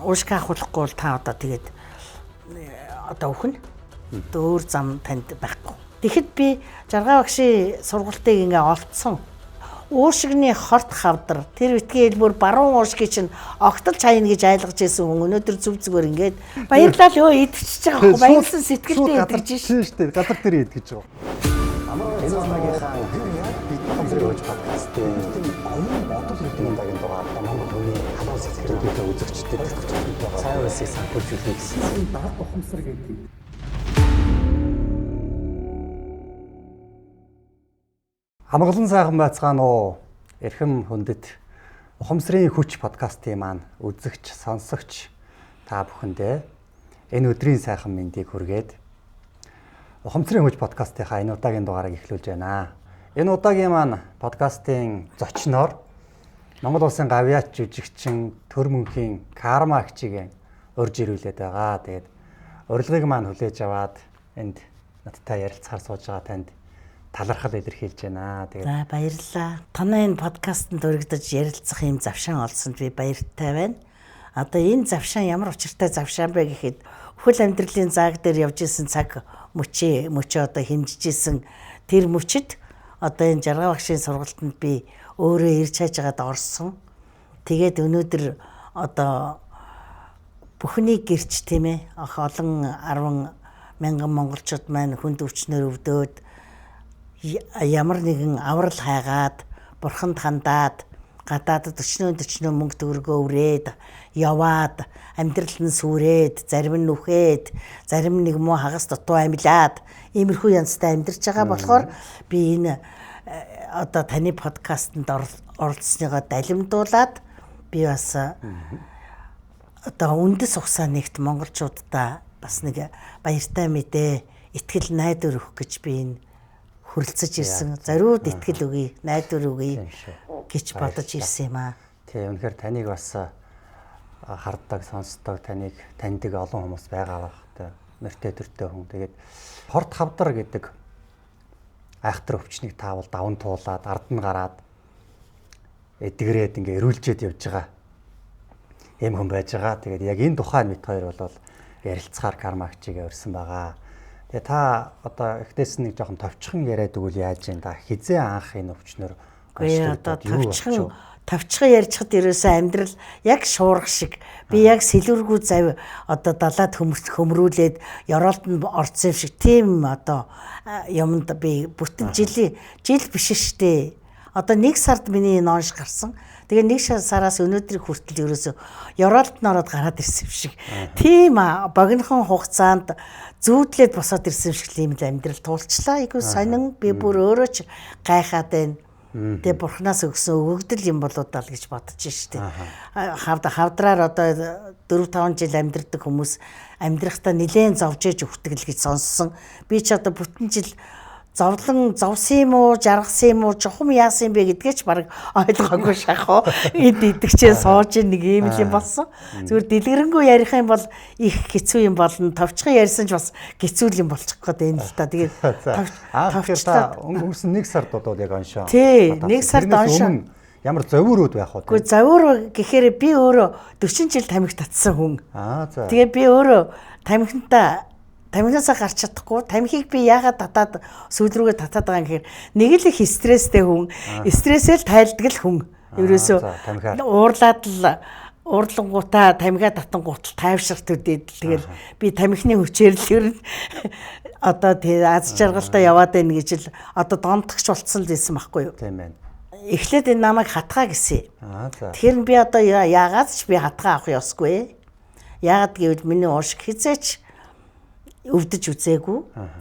Уушгаа ахуулахгүй бол та одоо тэгээд одоо өхнө. Одоо өөр зам танд байхгүй. Тэгэхэд би Жаргал багшийн сургалтыг ингээ олцсон. Уушигны хорт хавдар тэр битгий хэлбэр баруун уушгийг чинь огтолж хайна гэж айлгаж байсан хүн өнөөдөр зүв зүгээр ингээд баярлал өө идчихэж байгаа байхгүй баярлсан сэтгэлдээ идэж шин шүү дээ. Газар дээр идэж байгаа. Амар энэ удаагийнхаа бид Ухамсарын хөгж подкастын оюун бодол гэдэг удаагийн дугаар Монгол хүний халуун сэтгэлдээ үзэгчдэд сайн улсыг санхүүжүүлэх гэсэн дарга ухамсар гэдэг. Амгалан сайхан байцгаана уу? Эрхэм хүндэт Ухамсарын хүч подкастын маань үзэгч, сонсогч та бүхэндээ энэ өдрийн сайхан мэндийг хүргээд Ухамсарын хүч подкастынхаа энэ удаагийн дугаарыг эхлүүлж байна. Энэ удаагийн маань подкастын зочноор Монгол улсын гавьяач жүжигчин төр мөнхийн Карма агчийг урьж ирүүлээд байгаа. Тэгээд урилгыг маань хүлээж аваад энд надтай ярилцахаар сууж байгаа танд талархал илэрхийлж байна. Тэгээд за баярлалаа. Танай энэ подкастт өргөдөж ярилцах юм завшаан олсонд би баяртай байна. Одоо энэ завшаан ямар учиртай завшаан бэ гэхэд үхэл амьдралын зааг дээр явж исэн цаг мөчөө одоо хэмжиж исэн тэр мөчөд одоо энэ Жаргал багшийн сургалтанд би өөрөө ирж хайжгаад орсон. Тэгээд өнөөдөр одоо бүхний гэрч тийм ээ олон 10 мянган монголчууд маань хүнд өвчнөр өвдөөд ямар нэгэн аврал хайгаад бурханд хандаад гадаадд 40 мөнгө төгрөгөө өрөөд яваад амьдрал нь сүрээд зарим нь нүхээд зарим нэг муу хагас дутуу амьлаад иймэрхүү янзтай амьдарч байгаа болохоор би энэ одоо таны подкастэнд оролцсныгоо далимдуулаад би бас одоо үндэс ухсаа нэгт монголчуудаа бас нэг баяртай мэдээ итгэл найдвар өгөх гэж би энэ хүрэлцэж ирсэн. Зориуд итгэл өгье, найдвар өгье гэж бодож ирсэн юм аа. Тийм, үнэхээр таныг бас харддаг, сонсдог, таныг таньдаг олон хүмүүс байгаа бах. Мөртөө төртөө хүн. Тэгээд хорт хавдар гэдэг айхтар өвчнийг таавал даван туулаад ард нь гараад эдгэрээд ингээ эрүүлжээд явж байгаа юм хүн байж байгаа. Тэгээд яг энэ тухай мэт хоёр бол ярилцахаар Карма агчийг урьсан байгаа. Тэгээ та одоо эхнээс нэг жоохон товчхон яриад өгвөл яаж юм да? Хизээ анх энэ өвчнөр одоо товчхон ярьчихад ерөөсөө амьдрал яг шуурга шиг би яг сэлүүргүй зав одоо далаад хөмрүүлээд ёроолд нь орцсон юм шиг тийм одоо юмд би бүтэн жил биш штэ. Одоо нэг сард миний энэ онш гарсан. Тэгээ нэг сараас өнөөдрийг хүртэл ерөөсөө ёроолд нь ороод гараад ирсэн юм шиг. Тийм богинохон хугацаанд зүүдлээд босоод ирсэн юм шиг юм л амьдрал туулчлаа. Айгуу сонин би бүр өөрөө ч гайхаад байна. Тэгээ бурхнаас өгсөн өгөгдөл юм болоо даа л гэж бодож штэ. Хавдраар одоо 4-5 жил амьдардаг хүмүүс амьдрахдаа нилээн зовж ээж өгдөг л гэж сонссон. Би ч одоо бүтэн жил зовлон зовсон юм уу, жаргасан юм уу, чухам яасан юм бэ гэдгээ ч баг ойлгоогүй шахав. Энд идэгчээ сууж нэг юм л юм болсон. Зүгээр дэлгэрэнгүй ярих юм бол их хэцүү юм болно. Товчхон ярьсан ч бас хэцүү юм болчих гээд байна л та. Тэгээд товчлаа. Өнгөрсөн нэг сард бодвол яг оншоо. Тий, нэг сард оншоо. Ямар зовиурууд байх вэ? Үгүй зовиур гэхээр би өөрөө 40 жил тамхи татсан хүн. Аа за. Тэгээ би өөрөө тамхинтаа тамхинаасаа гарч чадахгүй. Тамхиг би яагаад татаад сүүл рүүгээ татаад байгаа юм гэхээр нэг л их стресстэй хүн. Стрессээ л тайлдаг л хүн. Ерөөсөө уурлаад л уурлангуудаа тамхиа татангуут тайвширт үдээд тэгэл би тамхины хүчээр л ер нь одоо тий аз жаргалтай яваад байна гэж л одоо донтогч болцсон л байсан байхгүй юу? Тийм байна. Эхлээд энэ намайг хатгаа гэсэн. Аа за. Тэгэхээр би одоо яагаад ч би хатгаа авах ёсгүй. Яагаад гэвэл миний уушиг хизээч өвдөж үзээгүй.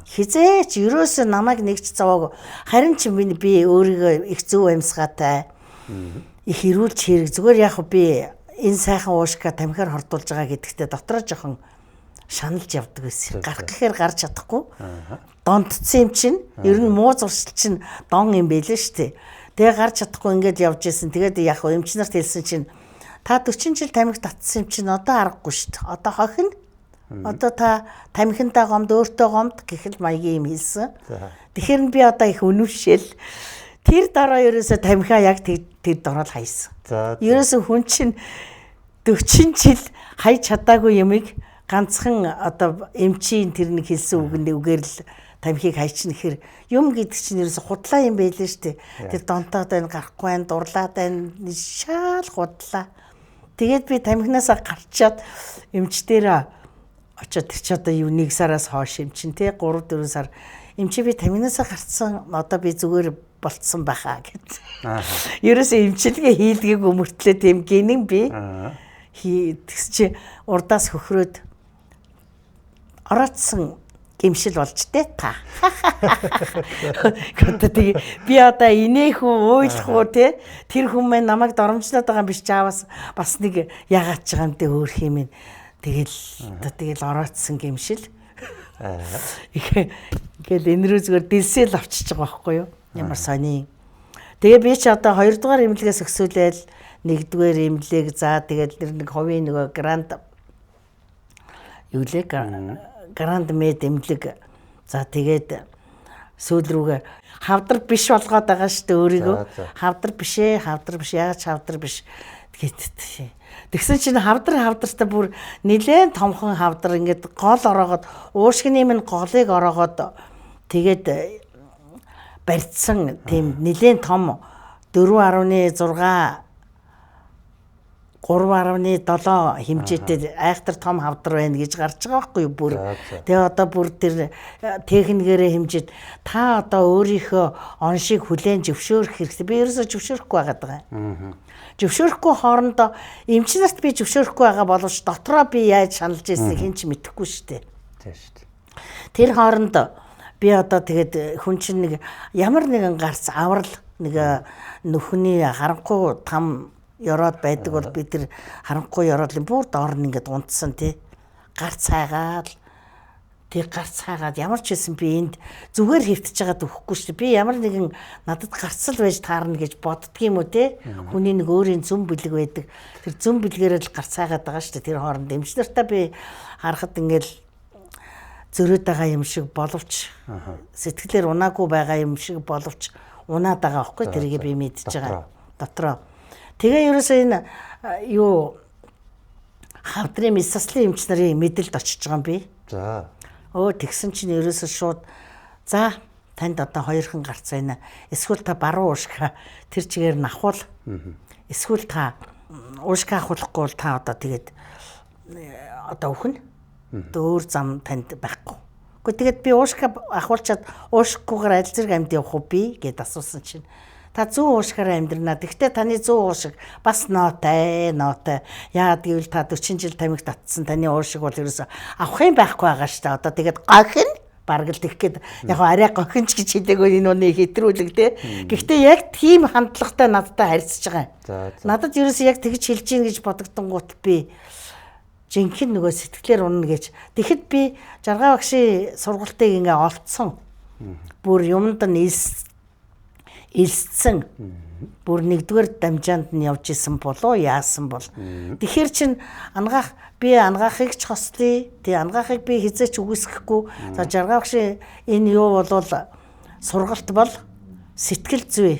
Хизээч ерөөсөө намайг нэгч зовоог. Харин ч би өөрийгөө их зөв амьсгаатай. Их эрүүлж хэрэг. Зүгээр яг би энэ сайхан уушгаа тамхиар хордуулж байгаа гэдэгтээ дотроо жоохон шаналж явдаг байсан. Гарах гэхээр гарч чадахгүй. Донтцсон юм чинь ер нь муу зуршил чинь дон юм байлээ шүү дээ. Тэгээ гарч чадахгүй ингээд явж исэн. Тэгээд яг эмч нарт хэлсэн чинь та 40 жил тамхи татсан юм чинь одоо аргагүй шүү дээ. Одоо хохино. Одоо та тамхинтаа гомд өөртөө гомд гэх л маягийн юм хэлсэн. Тэгэхээр би одоо их үнэмшээл тэр дараа ерөөсөө тамхиа яг тэр дороо л хайсан. Ерөөсөө хүн чинь 40 жил хайж чадаагүй юмыг ганцхан одоо эмчийн тэр нэг хэлсэн үгэнд үгээр л тамхиг хайчна гэхэр юм гэдэг чинь ерөөсө худлаа юм байлээ шүү дээ. Тэр донтоод байна, гарахгүй байна, дурлаад байна, шаал худлаа. Тэгээд би тамхинаасаа гарчаад эмч дээр очоод тэр чи одоо юу 1 сараас хойш юм чинь те 3 4 сар эмчи би тамхинаасаа гарцсан, одоо би зүгээр болцсон байхаа гэд. Ерөөсөө эмчилгээ хийлгээгүй мөртлөө тийм гинэн би. Тэгс чи урдаас хөхрөөд ороодсон гимшил болж тэ та. Одоо тэгээ би одоо инээх үү, уйлах уу те тэр хүн маань намайг доромжлоод байгаа юм биш чаавас бас нэг ягаад ч байгаа юм те хөөх юм. Тэгэл одоо тэгэл ороодсон гимшил. Ингээл энэ рүү зүгээр дэлсэл авчиж байгаа байхгүй юу? Ямар сони. Тэгээ би чи одоо 2 дугаар эмнэлгээс өксүүлээл 1-р эмнэлэг за тэгэл тэр нэг хувийн нөгөө гранд юу лээ Гранд Мед эмнэлэг за тэгээд сүүл рүүгээ хавдар биш болгоод байгаа шүү дээ өөрийгөө. Хавдар биш ээ, хавдар биш, яаж хавдар биш гэт. Тэгсэн чинь хавдар хавдартай бүр нилээн томхон хавдар ингээд гол ороогоод уушгины минь голыг ороогоод тэгээд барьцсан тийм нилээн том 4.6 3.7 хэмжээтэй айхтар том хавдар байна гэж гарч байгаа байхгүй юу бүр. Тэгээ одоо бүр тэр техникээрээ хэмжээд та одоо өөрийнхөө оншийг хүлээн зөвшөөрөх хэрэгтэй. Би ерөөсөө зөвшөөрөхгүй байгаад байгаа. Зөвшөөрөхгүй хоорондоо эмч нарт би зөвшөөрөхгүй байгаа боловч дотроо би яаж шаналж ирснийг хэн ч мэдэхгүй шүү дээ. Тийм шүү дээ. Тэр хооронд би одоо тэгээд хүн чинь нэг ямар нэгэн гарц аврал нэг нөхний харанхуй там ёроод байдаг бол би тэр харанхуй ёроолын бүр доор нь ингээд унтсан тий. Гарц хайгаал тэг гарц хайгаад ямар ч байсан би энд зүгээр хэвтэж байгаад өгөхгүй шүү дээ. Би ямар нэгэн надад гарцал байж таарна гэж боддгийм үү те. Хүний нэг өөрийн зүм бэлэг байдаг. Тэр зүм бэлгээрээ л гарц хайгаад байгаа шүү дээ. Тэр хооронд эмч нартаа би харахад ингээд зөрөөд байгаа юм шиг боловч сэтгэлээр унаагүй байгаа юм шиг боловч унаад байгаа байхгүй тэрийг би мэдчихэж байгаа. Дотроо. Тэгээ ерөөсөө энэ юу хавдрын мэс заслын эмч нарын мэдэлд очиж байгаа юм би. За. Өө тэгсэн чинь ерөөсөө шууд за танд одоо хоёрхан гарц байна. Эсвэл та баруун уушгаа тэр чигээр нь авахвал. Эсвэл та уушгаа авахгүй бол та одоо тэгээд одоо өхнө. Одоо өөр зам танд байхгүй. Гэхдээ тэгээд би уушгаа ахуулчаад уушгахгүйгээр аль зэрэг амьд явах уу би гэд асуусан чинь та зүүн уушгаараа амьдрнаа. Гэхдээ таны зүүн уушиг бас нотой, нотой. Яагаад гэвэл та 40 жил тамхи татсан таны уушиг бол ерөөсө авах юм байхгүй байгаа шүү дээ. Одоо тэгээд гохин бараг л тэгэх гээд яг арай гохинч гэж хэлээгүй энэ үний хэтрүүлэг те. Гэхдээ яг тийм хандлагатай надтай харьцаж байгаа юм. Надад ерөөсө яг тэгж хэлж гин гэж бодогдонгуут би жинхэнэ нөгөө сэтгэлээр унна гэж. Тэгэхэд би жаргал багшийн сургалтыг ингээ олцсон. Бүр юмд нь элсцэн. Бүр нэгдүгээр дамжаанд нь явж исэн болоо яасан бол. Тэгэхээр чин ангаах би ангаахыг ч хослъё. Тэг ангаахыг би хизээч үгүйсгэхгүй. За жаргал багшийн энэ юу болвол сургалт бол сэтгэл зүй.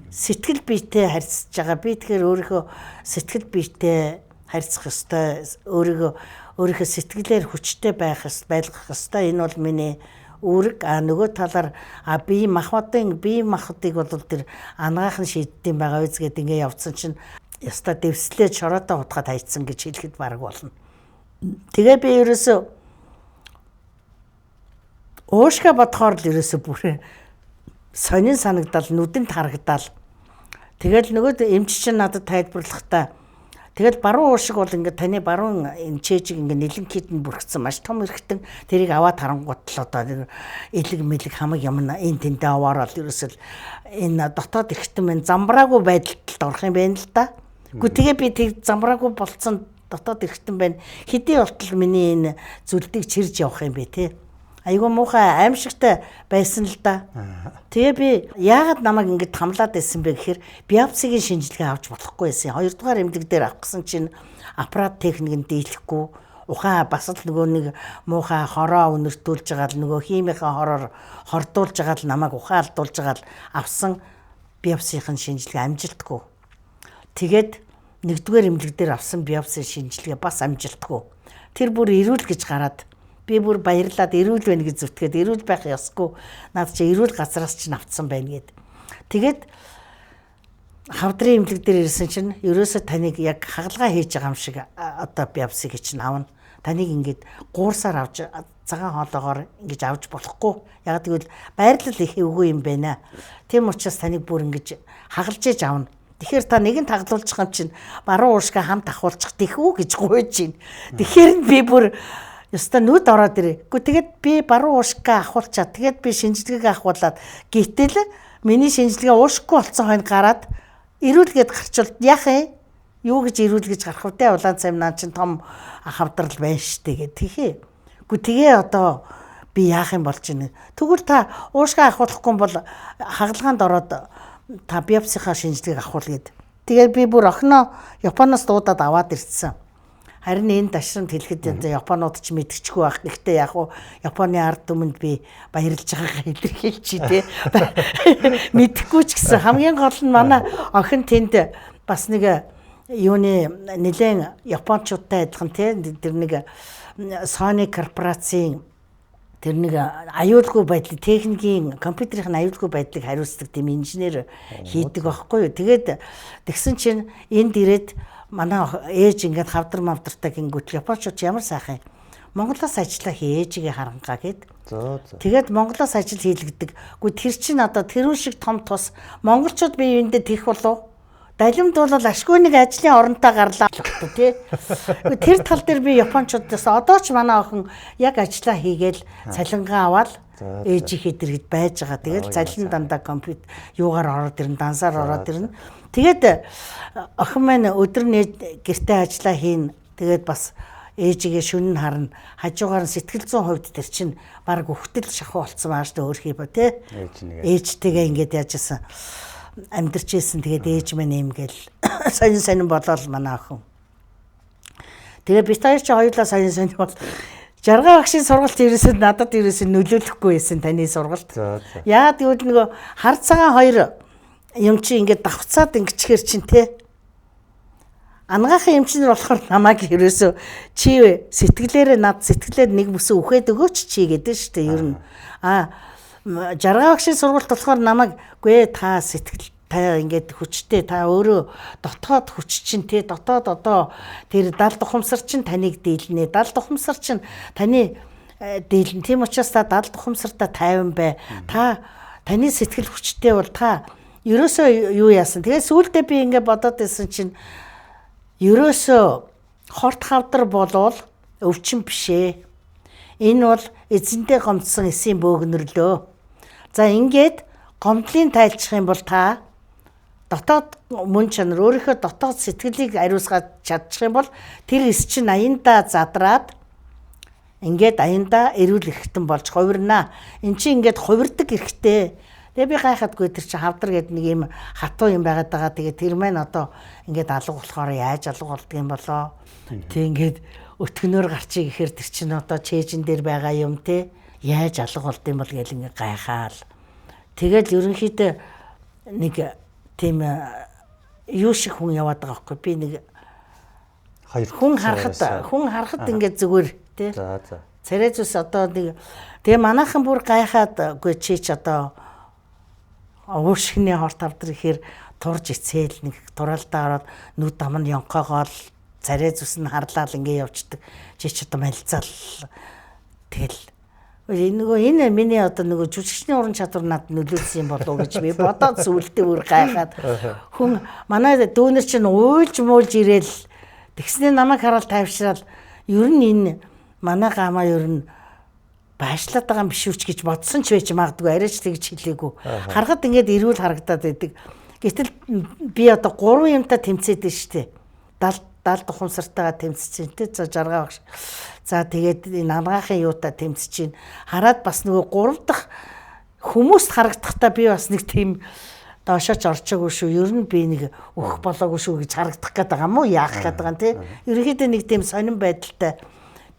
Сэтгэл биетэй харьцаж байгаа. Би тэгэхээр өөрийнхөө сэтгэл биетэй харьцах ёстой. Өөрийнхөө сэтгэлээр хүчтэй байх байлгах ёстой. Энэ бол миний үүрэг. А нөгөө талаар бие махбодыг бол тэр ангаах нь шийддэм байгаа үз гэд ингээ явцсан чинь ёстой дэвслээ чороотой утгаад хайцсан гэж хэлэхэд бараг болно. Тэгээ би ерөөсөө уушгаа бодохоор л ерөөсөө бүр сонин санагдал нүдэнд харагдаал. Тэгэл нөгөө эмч чинь надад тайлбарлахдаа тэгэл баруун уушиг бол ингээд таны баруун энэ чэжиг ингээд нэлэнхийд нь бүрхсэн маш том эргэтэн тэрийг аваад харангуут л одоо элэг мэлэг хамаг юм энэ тэндээ аваарал ерөөсөл энэ дотоод эргэтэн байна замбраагүй байдалд орох юм байна л да. Гэхдээ тэгээ би тэг замбраагүй болцсон дотоод эргэтэн байна. Хэдий болтол миний энэ зүлдийг чирж явах юм бэ те. Айгуу муухай аимшигтай байсан л да. Тэгээ би яагаад намайг ингэж хамлаад байсан бэ гэхээр биопсигийн шинжилгээ авч болохгүй байсан. Хоёрдугаар эмнэлэг дээр авах гэсэн чинь аппарат техник нь дийлэхгүй. Ухаан бас л нөгөө нэг муухай хороо өнөртүүлж байгаа л нөгөө химийнхаа хороор хордуулж байгаа л намайг ухаан алдуулж байгаа л авсан биопсийн шинжилгээ амжилтгүй. Тэгээд нэгдүгээр эмнэлэг дээр авсан биопси шинжилгээ бас амжилтгүй. Тэр бүр эрүүл гэж гараад би бүр баярлаад эрүүл байна гэж зүтгээд эрүүл байх ёсгүй. Наад чи эрүүл газараас чинь автсан байна гэд. Тэгээд хавдрын эмнэлэг дээр ирсэн чинь ерөөсөө таныг яг хагалгаа хийж байгаа юм шиг одоо биопсиг чинь авна. Таныг ингээд гуурсаар авч цагаан хоолоогоор ингэж авч болохгүй. Яг тэгвэл байрлал их эвгүй юм байна. Тийм учраас таныг бүр ингэж хагалж ээж авна. Тэгэхээр та нэгэн таглуулчих юм чинь баруун уушгаа хамт ахуулчих тэхүү гэж гуйж байна. Тэгэхээр би бүр ёстой нүд ороод ирээ. Гэхдээ тэгээд би баруун уушгаа ахуулчаа. Тэгээд би шинжилгээг ахуулаад гэтэл миний шинжилгээ уушгүй болсон хойно гараад эрүүлгээд гарчвал яах юм? Юу гэж эрүүл гэж гарах вэ? Улаан цаймнаа чинь том хавдрал байна штэ гэх тэхээ. Гэхдээ тэгээ одоо би яах юм болж байна? Тэгвэл та уушгаа ахуулахгүй бол хагалгаанд ороод та биопсийнхаа шинжилгээг авахул гээд. Тэгээд би бүр охиноо Японоос дуудаад аваад ирсэн. Харин энэ дашрамд хэлэхэд Японууд ч мэдчихгүй байх. Гэхдээ яг уу Японы ард түмэнд би баярлж байгаагаа илэрхийлчихье те. Мэдхгүй ч гэсэн хамгийн гол нь манай охин тэнд бас нэг юуны нэлээд японочдтой адилхан те тэр нэг Sony корпорацийн тэр нэг аюулгүй байдлыг техникийн компьютерийн аюулгүй байдлыг хариуцдаг тийм инженер хийдэг байхгүй юу. Тэгээд тэгсэн чинь энд ирээд манай ээж ингээд хавдар мавдартай гингүүт японочууд ямар сайхан Монголоос ажиллаа хий ээжигээ харангаа гэд. Тэгээд Монголоос ажил хийлгдэг. Үгүй тэр чинь одоо тэрүүн шиг том тус монголчууд бие биендээ тех болов. Далимд бол ашгүй нэг ажлын оронтой гарлаа тий. Тэр тал дээр би японочдоос одоо ч манай охин яг ажиллаа хийгээл цалингаа аваад ээжийнхээ дэргэд байж байгаа. Тэгэл цалин дандаа компьютер юугаар ороод ирнэ, дансаар ороод ирнэ. Тэгээд охин маань өдөр нь гэртээ ажиллаа хийн. Тэгээд бас ээжигээ шөнө нь харна. Хажуугаар нь сэтгэл зүйн хувьд тэр чинь баг үхтэл шахуу болцсон ааш тэ өөрхий ба тий. Ээжтэйгээ ингээд яажсэн амьдарч ийсэн. Тэгээд ээж маань юм гээл сонин сонин болоод манай охин. Тэгээ бид хоёр чи хоёулаа сонин сонин бол жаргал багшийн сургалт ерөөсөө надад ерөөсөө нөлөөлөхгүй байсан таны сургалт. Яагаад гэвэл нөгөө хар цагаан хоёр юм чи ингээд давхцаад ингэчгээр чинь те ангаахын эмчнэр болохоор намайг ерөөсөө чи сэтгэлээрээ над сэтгэлээр нэг бүсээ үхээд өгөөч чи гэдэг шүү дээ ер нь. А жаргал багшийн сургалт болохоор намайг үгүй та сэтгэл та ингээд хүчтэй та өөрөө дотоод хүч чинь те дотоод одоо тэр дал духамсар чинь таныг дийлнэ, дал духамсар чинь таны дийлнэ. Тийм учраас та дал духамсартаа тайван бай. Та таны сэтгэл хүчтэй бол та ерөөсөө юу яасан. Тэгээ сүүлдээ би ингээд бодоод байсан чинь ерөөсөө хорт хавдар болвол өвчин биш ээ. Энэ бол эзэндээ гомдсон эсийн бөөгнөрлөө. За ингээд гомдлын тайлчих юм бол та дотоод мөн чанар өөрийнхөө дотоод сэтгэлийг ариусгаад чадчих юм бол тэр эс чинь аяндаа задраад ингээд аяндаа эрүүл эрхтэн болж хувирнаа. Эн чинь ингээд хувирдаг эрхтэй. Тэгээ би гайхадгүй тэр чинь хавдар гэдэг нэг юм хатуу юм байгаад байгаа. Тэгээ тэр маань одоо ингээд алга болохоор яаж алга болдго юм болоо. Тэг ингээд өтгөнөөр гарчиг гэхээр тэр чинь одоо чэйжин дээр байгаа юм те яаж алга болд юм бол гэл ингээд гайхаал. Тэгэл ерөнхийдөө нэг тийм юу шиг хүн яваад байгаа байхгүй би нэг хоёр хүн харахад ингээд зүгээр те. За за. Царай зүс одоо нэг тэгээ манайхан бүр гайхаад үгүй чи ч одоо уушгины хорт авдар гэхээр турж ицээл нэг тураалтаа ороод нүд ам нь ёнхоогоол царай зүс нь харлаал ингээ явждаг. Чи ч одоо малцаал тэгэл нөгөө энэ миний одоо нөгөө жүжигчний уран чадвар надад нөлөөлсөн юм болов уу гэж би бодоод сүултээ бүр гайхаад хүн манай дүүнер чинь уйлж муулж ирээл тэгснээ намайг хараад тайвшраал ер нь энэ манай гамаа ер нь баашлаад байгаа юм биш үү ч гэж бодсон ч байж магадгүй арайч тэгж хэлээгүй. Харахад ингээд эрүүл харагдаад байдаг. Гэтэл би одоо гурван юмтай тэмцээд байна шүү дээ. Дал духамсартайгаа тэмцэж байна те. За жаргал багш. За тэгээд энэ ангаахын юутай тэмцэж байна. Хараад бас нөгөө гурав дахь хүмүүст харагдахдаа би бас нэг тийм доошооч орчоогүй шүү. Ер нь би нэг өөх болоогүй шүү гэж харагдах гээд байгаа юм уу? Яах гээд байгаа юм те. Ерөнхийдөө нэг тийм сонин байдалтай.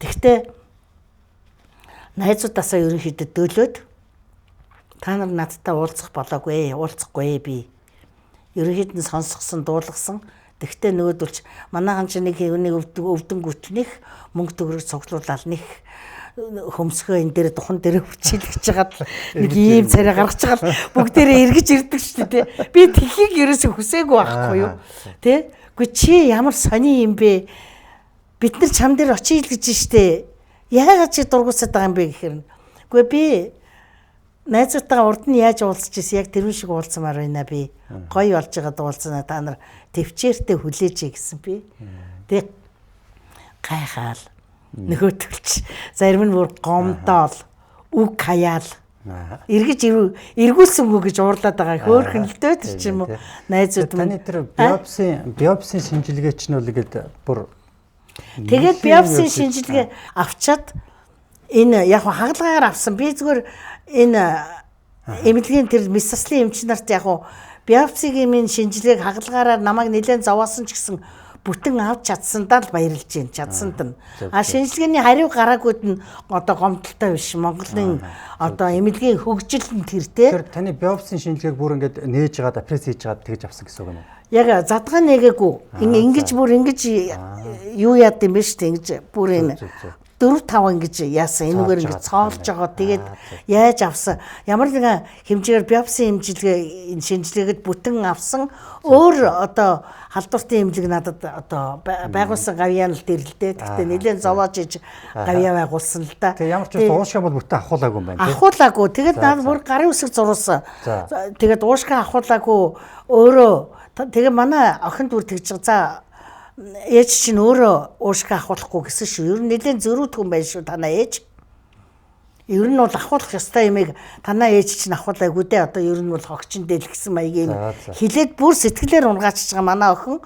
Тэгтээ найзуудаасаа ерөнхийдөө дөлөөд та нар надтай уулзах болоогүй, уулзахгүй би. Ерөнхийд нь сонсгосон, дуулгасан. Тэгтээ нөгөөдөлч манайхан чи нэг нэг өвдөнгүүт нэх мөнгө төгрөг цуглуулаад нэх хөмсгөө энэ дээр духан дээр өвчилгэж жагаад нэг ийм царай гаргаж байгаа бүгдээрээ эргэж ирдэг шүү дээ. Би тхийг ерөөсө хүсээгүй байхгүй юу? Тэ? Үгүй чи ямар сони юм бэ? Бид нар чам дээр очиж гэж штэ. Яагаад чи дургуусаад байгаа юм бэ гэхээр нь. Үгүй би найзуудтайгаа урд нь яаж уулзч ирсэн яг тэрүүн шиг уулзмаар байна би. Гоё болж байгаа дуулцсанаа та нар төвчээртэй хүлээж гэсэн би. Тэг гайхаал нөгөөтөлч зарим нь бүр гомдоол үг хаяал эргэж эргүүлсэнгүй гэж уурлаад байгаа хөөхөн л дөө тэр ч юм уу найзууд таны тэр биопсийн шинжилгээ чинь бол ингээд бүр тэгээд биопсийн шинжилгээ авчаад энэ яг хагалгаагаар авсан би зүгээр энэ эмнэлгийн тэр мэс заслын эмч нарт яг биопсигийн минь шинжилгээг хагалгаараа намайг нэлээд зовоосон ч гэсэн бүтэн авч чадсандаа л баярлж байна. Чадсанд нь. А шинжилгээний хариу гараагүйд нь одоо гомдолтой биш. Монголын одоо эмнэлгийн хөгжил нь тэр те. Тэр таны биопсийн шинжилгээг бүр ингээд нээж жагаад апресс хийж жагаад тэгж авсан гэсэн үг юм уу? Яг задгаа нээгээгүй. Ингэж бүр ингэж юу яад юм бэ шүү дээ. Ингэж бүр энэ 4 5 ингэж яасан энүүгээр ингэж цоолж байгаа. Тэгээд яаж авсан ямар нэгэн хэмжээгээр биопсийн эмчилгээ энэ шинжилгээгээд бүтэн авсан өөр одоо халдвартын эмнэлэг надад одоо байгуулсан гавьяан л дээр л дээ. Гэхдээ нэлээд зовоож иж гавьяа байгуулсан л да. Тэгээ ямар ч байсан уушгаа бол бүтэн ахуулаагүй юм байна. Ахуулаагүй. Тэгээд надад бүр гарын үсэг зуруулсан. Тэгээд уушгаа ахуулаагүй өөрөө тэгээ манай охин дүр тэгж байгаа. За ээж чинь өөрөө уушгаа ахуулахгүй гэсэн шүү. Ер нь нэлээд зөрүүд хүн байна шүү танаа ээж. Ер нь бол ахуулах ёстой юмыг танаа ээж чинь ахуулаагүй дээ. Одоо ер нь бол хогчин дээр л гэсэн маягийн хилээд бүр сэтгэлээр унгаачж байгаа манай охин.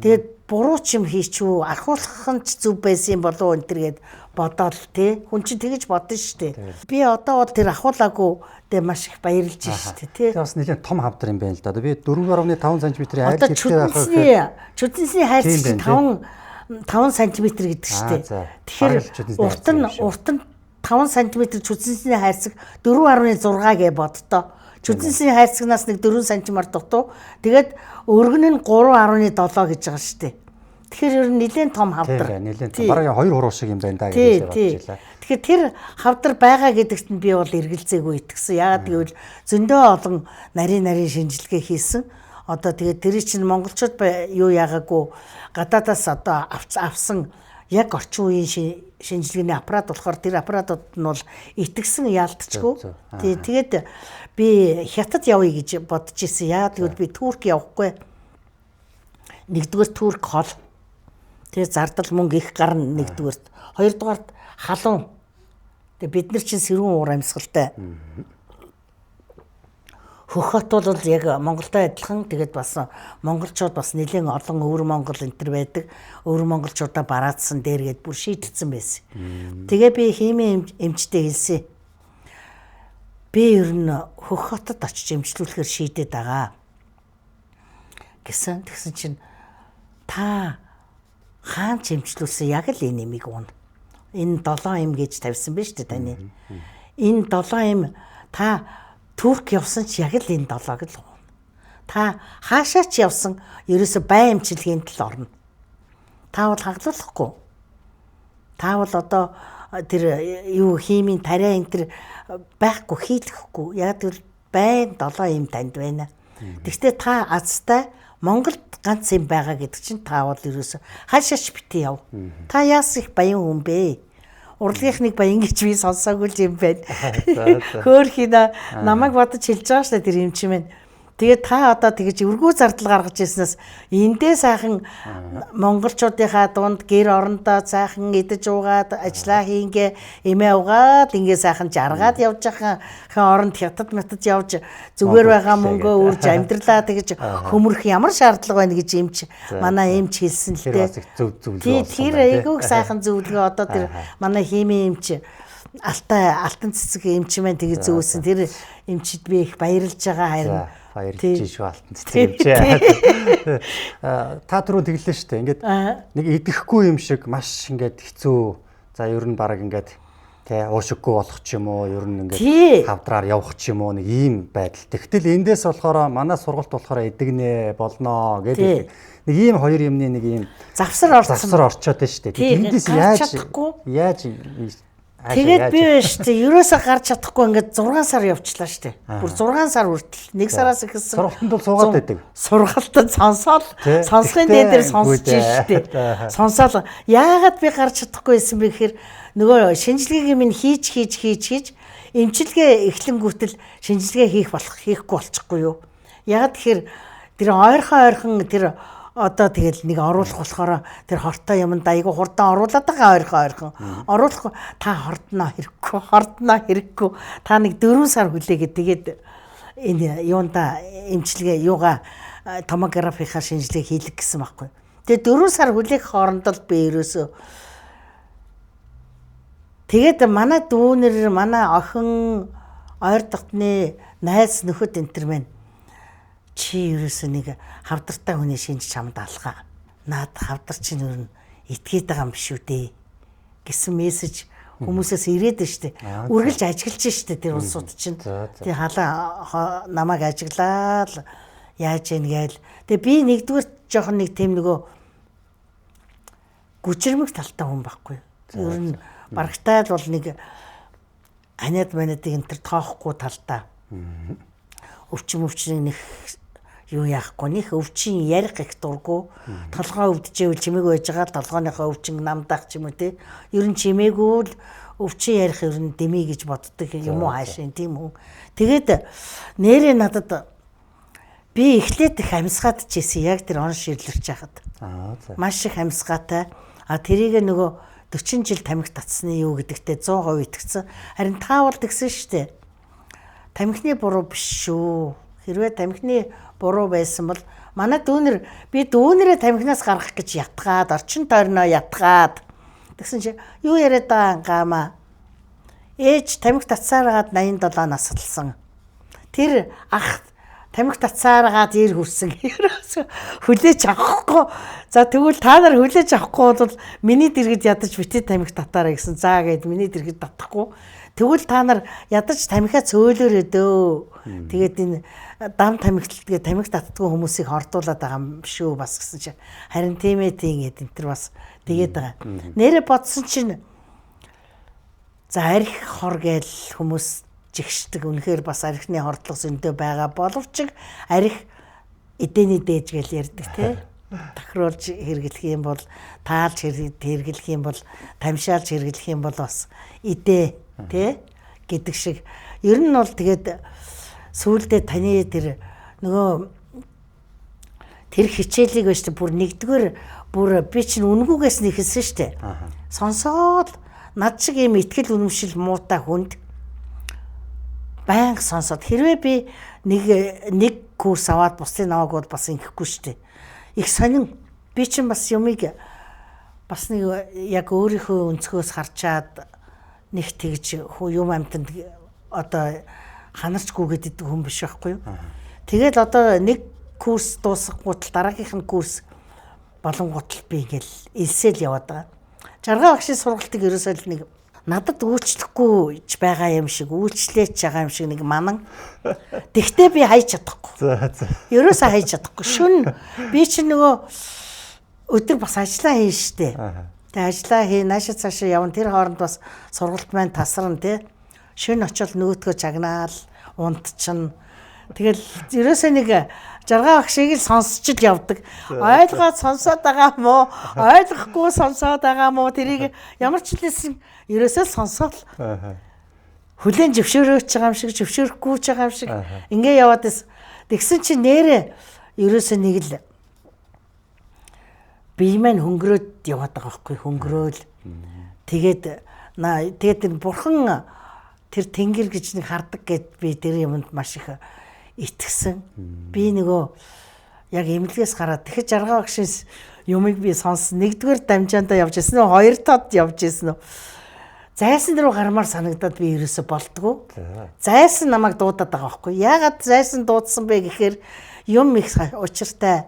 Тэгээд буруу ч юм хийчүү, ахуулах нь ч зөв байсан юм болов уу энэ төр гээд бодоол тий. Хүн чинь тэгэж бодно шүү дээ. Би одоо бол тэр ахуулаагүй дээ маш их баярлж шүү дээ тий. Тэр бас нэлээд том хавдар юм байна л да. Би 4.5 см-ийн айл хэрэгтэй байх гэхээр чүдэнсний хайрцаг 5 см гэдэг шүү дээ. Тэгэхээр урт нь 5 см чүдэнсний хайрцаг 4.6 гэж боддоо. Чүдэнсний хайрцагнаас нэг 4 см дутуу. Тэгээд өргөн нь 3.7 гэж байгаа шүү дээ. Тэгэхээр ер нь нэлээд том хавдар. Нэлээд том. Бараг 2 хуруу шиг юм байна да гэж бодож байлаа. Тэгэхээр тэр хавдар байгаа гэдэгт нь би бол эргэлзээгүй итгэсэн. Яагаад гэвэл зөндөө олон нарийн шинжилгээ хийсэн. Одоо тэгээд тэр чинь монголчууд юу яагаагүй гадаадаас одоо авсан яг орчин үеийн шинжилгээний аппарат болохоор тэр аппаратууд нь бол итгэсэн яалтчгүй. Тэгээд би хятад явъя гэж бодож ирсэн. Яагаад гэвэл би Турк явахгүй. Нэгдүгээр Турк хол. Тэгээ зардал мөнгө их гарна нэгдүгээрт. Хоёрдугаарт халуун. Тэгээ бид нар чинь сэрүүн уур амьсгалтай. Хөхөт бол яг Монголтой адилхан тэгээд бас монголчууд бас нэлээд олон өвөр монгол энэ төр байдаг. Өвөр монголчуудаа бараадсан дээр гээд бүр шийдсэн байсан. Тэгээ би химийн эмчтэй хэлсэн. Би ер нь хөх хотод очиж эмчлүүлэхээр шийдээд байгаа гэсэн. Тэгсэн чинь та хаан ч эмчлүүлсэн яг л энэ эмийг уuna. Энэ 7 эм гэж тавьсан биз дээ таны. Энэ 7 эм та Турк явсан ч яг л энэ 7-ыг л уuna. Та хаашаа ч явсан ерөөсө бай эмчилгээнд л орно. Та бол хаглуулахгүй. Та бол одоо тэр юу химийн тариа энэ төр байхгүй хийлгэхгүй. Яг тэр байн 7 эм танд байна. Тэгвэл та азтай Монголд ганц юм байгаа гэдэг чинь та бол ерөөсө хаашаач бити яв. Та яас их баян хүн бэ? Урлагийнхныг баян гэж би сонсоогүй л юм байна. Хөөхина намайг бодож хэлж байгаа шүү дээ тэр юм чинь. Тэгээд та одоо тэгж өргүү зардал гаргаж ирснээс эндээ сайхан монголчуудынхаа дунд гэр орондоо сайхан идэж уугаад ажиллаа хийнгээ эмээ угаад ингээ сайхан жаргаад явж байгаа оронд хятад метад явж зүгээр байгаа мөнгөө үрж амьдралаа тэгж хөмрөх ямар шаардлага байна гэж эмч манай эмч хэлсэн л дээ. Тэр айгүйг сайхан зөвлөгөө одоо тэр манай химийн эмч алтан цэцэг эмч маань тэгж зөөсөн тэр эмчид би их баярлж байгаа харин баярлж шүү алтан цэцэг эмчээ. Та түрүү тэглээ шүү дээ. Ингээд нэг идэхгүй юм шиг маш ингээд хэцүү. За ер нь баг ингээд Тэ уушиггүй болох ч юм уу, ер нь ингээд хавдраар явах ч юм уу нэг ийм байдал. Тэгтэл эндээс болохоор манай сургалт болохоор эдгэнэ болноо гэдэг нэг ийм хоёр юмны нэг ийм завсар орсон. Завсар орчоод байна шүү дээ. Эндээс яаж Тэгээд би байна шүү дээ. Ерөөсөө гарч чадахгүй ингээд 6 сар явчлаа шүү дээ. Бүр 6 сар хүртэл 1 сараас эхэлсэн. Сургалтанд бол суугаад байдаг. Сургалтад сонсоол сонсхын дээр сонсож шүү дээ. Сонсоол яагаад би гарч чадахгүй байсан бэ гэхээр нөгөө шинжилгээг минь хийж эмчилгээ эхлэнгүүтэл шинжилгээ хийхгүй болчихгүй юу. Яагаад тэгэхээр тэр ойрхон тэр одоо тэгэл нэг оруулах болохоор тэр хортой юмд айгу хурдан оруулаад байгаа ойрхон оруулах та хордноо хэрэггүй та нэг 4 сар хүлээгээд тэгээд энэ юунда эмчилгээ юугаа томографийнхаа шинжилгээ хийлэг гэсэн байхгүй. Тэгээд 4 сар хүлээх хооронд л би ерөөсөө тэгээд манай дүүнер манай охин ойр дотны найз нөхөд энэ төр мэн чи ерөөсөө нэг хавдартай хүний шинж чамд алгаа. Наад хавдар чинь ер нь итгээд байгаа юм биш үү дээ гэсэн мессеж хүмүүсээс ирээд нь штэ. Үргэлж ажиглаж штэ тэр улсууд чинь. Тэг халаа намайг ажиглаа л яаж ийн гээл. Тэг би нэгдүгээр жоохон нэг тийм нөгөө гүжирмэг талтай хүн байхгүй. Ер нь барагтай л бол нэг ханиад манадыг энэ төр тоохгүй талтай. Өвчин нэг юу яахгүй нэх өвчин ярих гэх дургу толгой өвдөжээвэл чимээгүй байж байгаа толгойнхоо өвчин намдаах ч юм уу те ер нь чимээгүй л өвчин ярих ер нь дэмий гэж боддог юм уу хаашаа тийм хүн. Тэгээд нэрээ надад би эхлээд их амьсгаад ч ийсэн яг тэр он ширлэрч хахад маш их амьсгаатай. А тэрийг нөгөө 40 жил тамхи татсны юу гэдэгтээ 100% итгэсэн. Харин та бол тэгсэн шүү дээ. Тамхины буруу биш шүү. Хэрвээ тамхины буруу байсан бол манай дүүнер би дүүнэрээ тамхинаас гаргах гэж ятгаад орчин тойрноо ятгаад тэгсэн чи юу яриад байгаа ангаамаа ээж тамхи татсаараад 87 наслсан. Тэр ах тамхи татсаараад ир хүрсэн. Ерөөсөө хүлээж авахгүй. За тэгвэл та нар хүлээж авахгүй бол миний дэргэд ядаж битээ тамхи татаарай гэсэн. За гэд миний дэргэд татахгүй. Тэгвэл та нар ядаж тамхиа цөөлөөрэй дөө. Тэгээд энэ дам тамхилтгээ тамхи татдгүй хүмүүсийг хордуулад байгаа юм шүү бас гэсэн чинь. Харин тийм ээ тийм гэд энэ төр бас тэгээд байгаа. Нэрэ бодсон чинь за арх хор гээл хүмүүс жигшдэг. Үнэхээр бас архины хордлого зөндөө байгаа боловч арх эдэний дээж гээл ярьдаг тий. Тохируулж хэрэглэх юм бол таалж хэрэглэх юм бол тамшаалж хэрэглэх юм бол бас идэ тий гэдэг шиг. Ер нь бол тэгээд сүүлдээ таны тэр нөгөө тэр хичээлийг байж бүр нэгдүгээр бүр би чинь үнгүүгээс нь эхэлсэн штэ. Сонсоод над шиг ийм итгэл үнэмшил муутай хүнд байнга сонсоод хэрвээ би нэг курс аваад бусдын намайг бол бас ингэхгүй штэ. Их сонин би чинь бас юмыг бас нэг яг өөрийнхөө өнцгөөс харчаад нэг тэгж юм амтанд одоо ханарч гүгээд идэг хүн биш байхгүй юу. Тэгэл одоо нэг курс дуусгангуут дараагийнх нь курс болонгууд би ингээл элсэл яваад байгаа. Жаргал багшийн сургалтыг ерөөсөө л нэг надад үйлчлэхгүй ч байгаа юм шиг үйлчлээч байгаа юм шиг нэг манан. Тэгтээ би хайж чадахгүй. За за. Ерөөсөө хайж чадахгүй. Шүн би чинь нөгөө өдөр бас ажиллаа хийн штэ. Тэгээ ажиллаа хий, наашаа цаашаа явна. Тэр хооронд бас сургалт маань тасарна тий. Шүн очил нөгөөдгөө чагнаал, унтчихна. Тэгэл ерөөсөө нэг жаргал багшийг л сонсч л явдаг. Ойлгоод сонсоод байгаа юм уу? Ойлгохгүй сонсоод байгаа юм уу? Тэрийг ямар ч хэлсэн ерөөсөө сонсоод хүлээн зөвшөөрөөч байгаа юм шиг, зөвшөөрөхгүй ч байгаа юм шиг ингээ яваад байсан. Тэгсэн чинь нэрээ ерөөсөө нэг л бие маань хөнгөрөөд яваад байгаа байхгүй хөнгөрөөл. Тэгээд тэгээд энэ бурхан тэр тэнгэр гэж нэг хардаг гэд би тэр юмд маш их итгэсэн. Би нөгөө яг эмнэлгээс гараад тэгэхэд жаргал багшийн юмыг би сонсон. Нэгдүгээр дамжаандаа явж ирсэн үү? Хоёр тод явж ирсэн үү? Зайсан руу гармаар санагдаад би ерөөсө болдгоо. Зайсан намайг дуудаад байгаа байхгүй. Яагаад зайсан дуудсан бэ гэхээр юм их учиртай.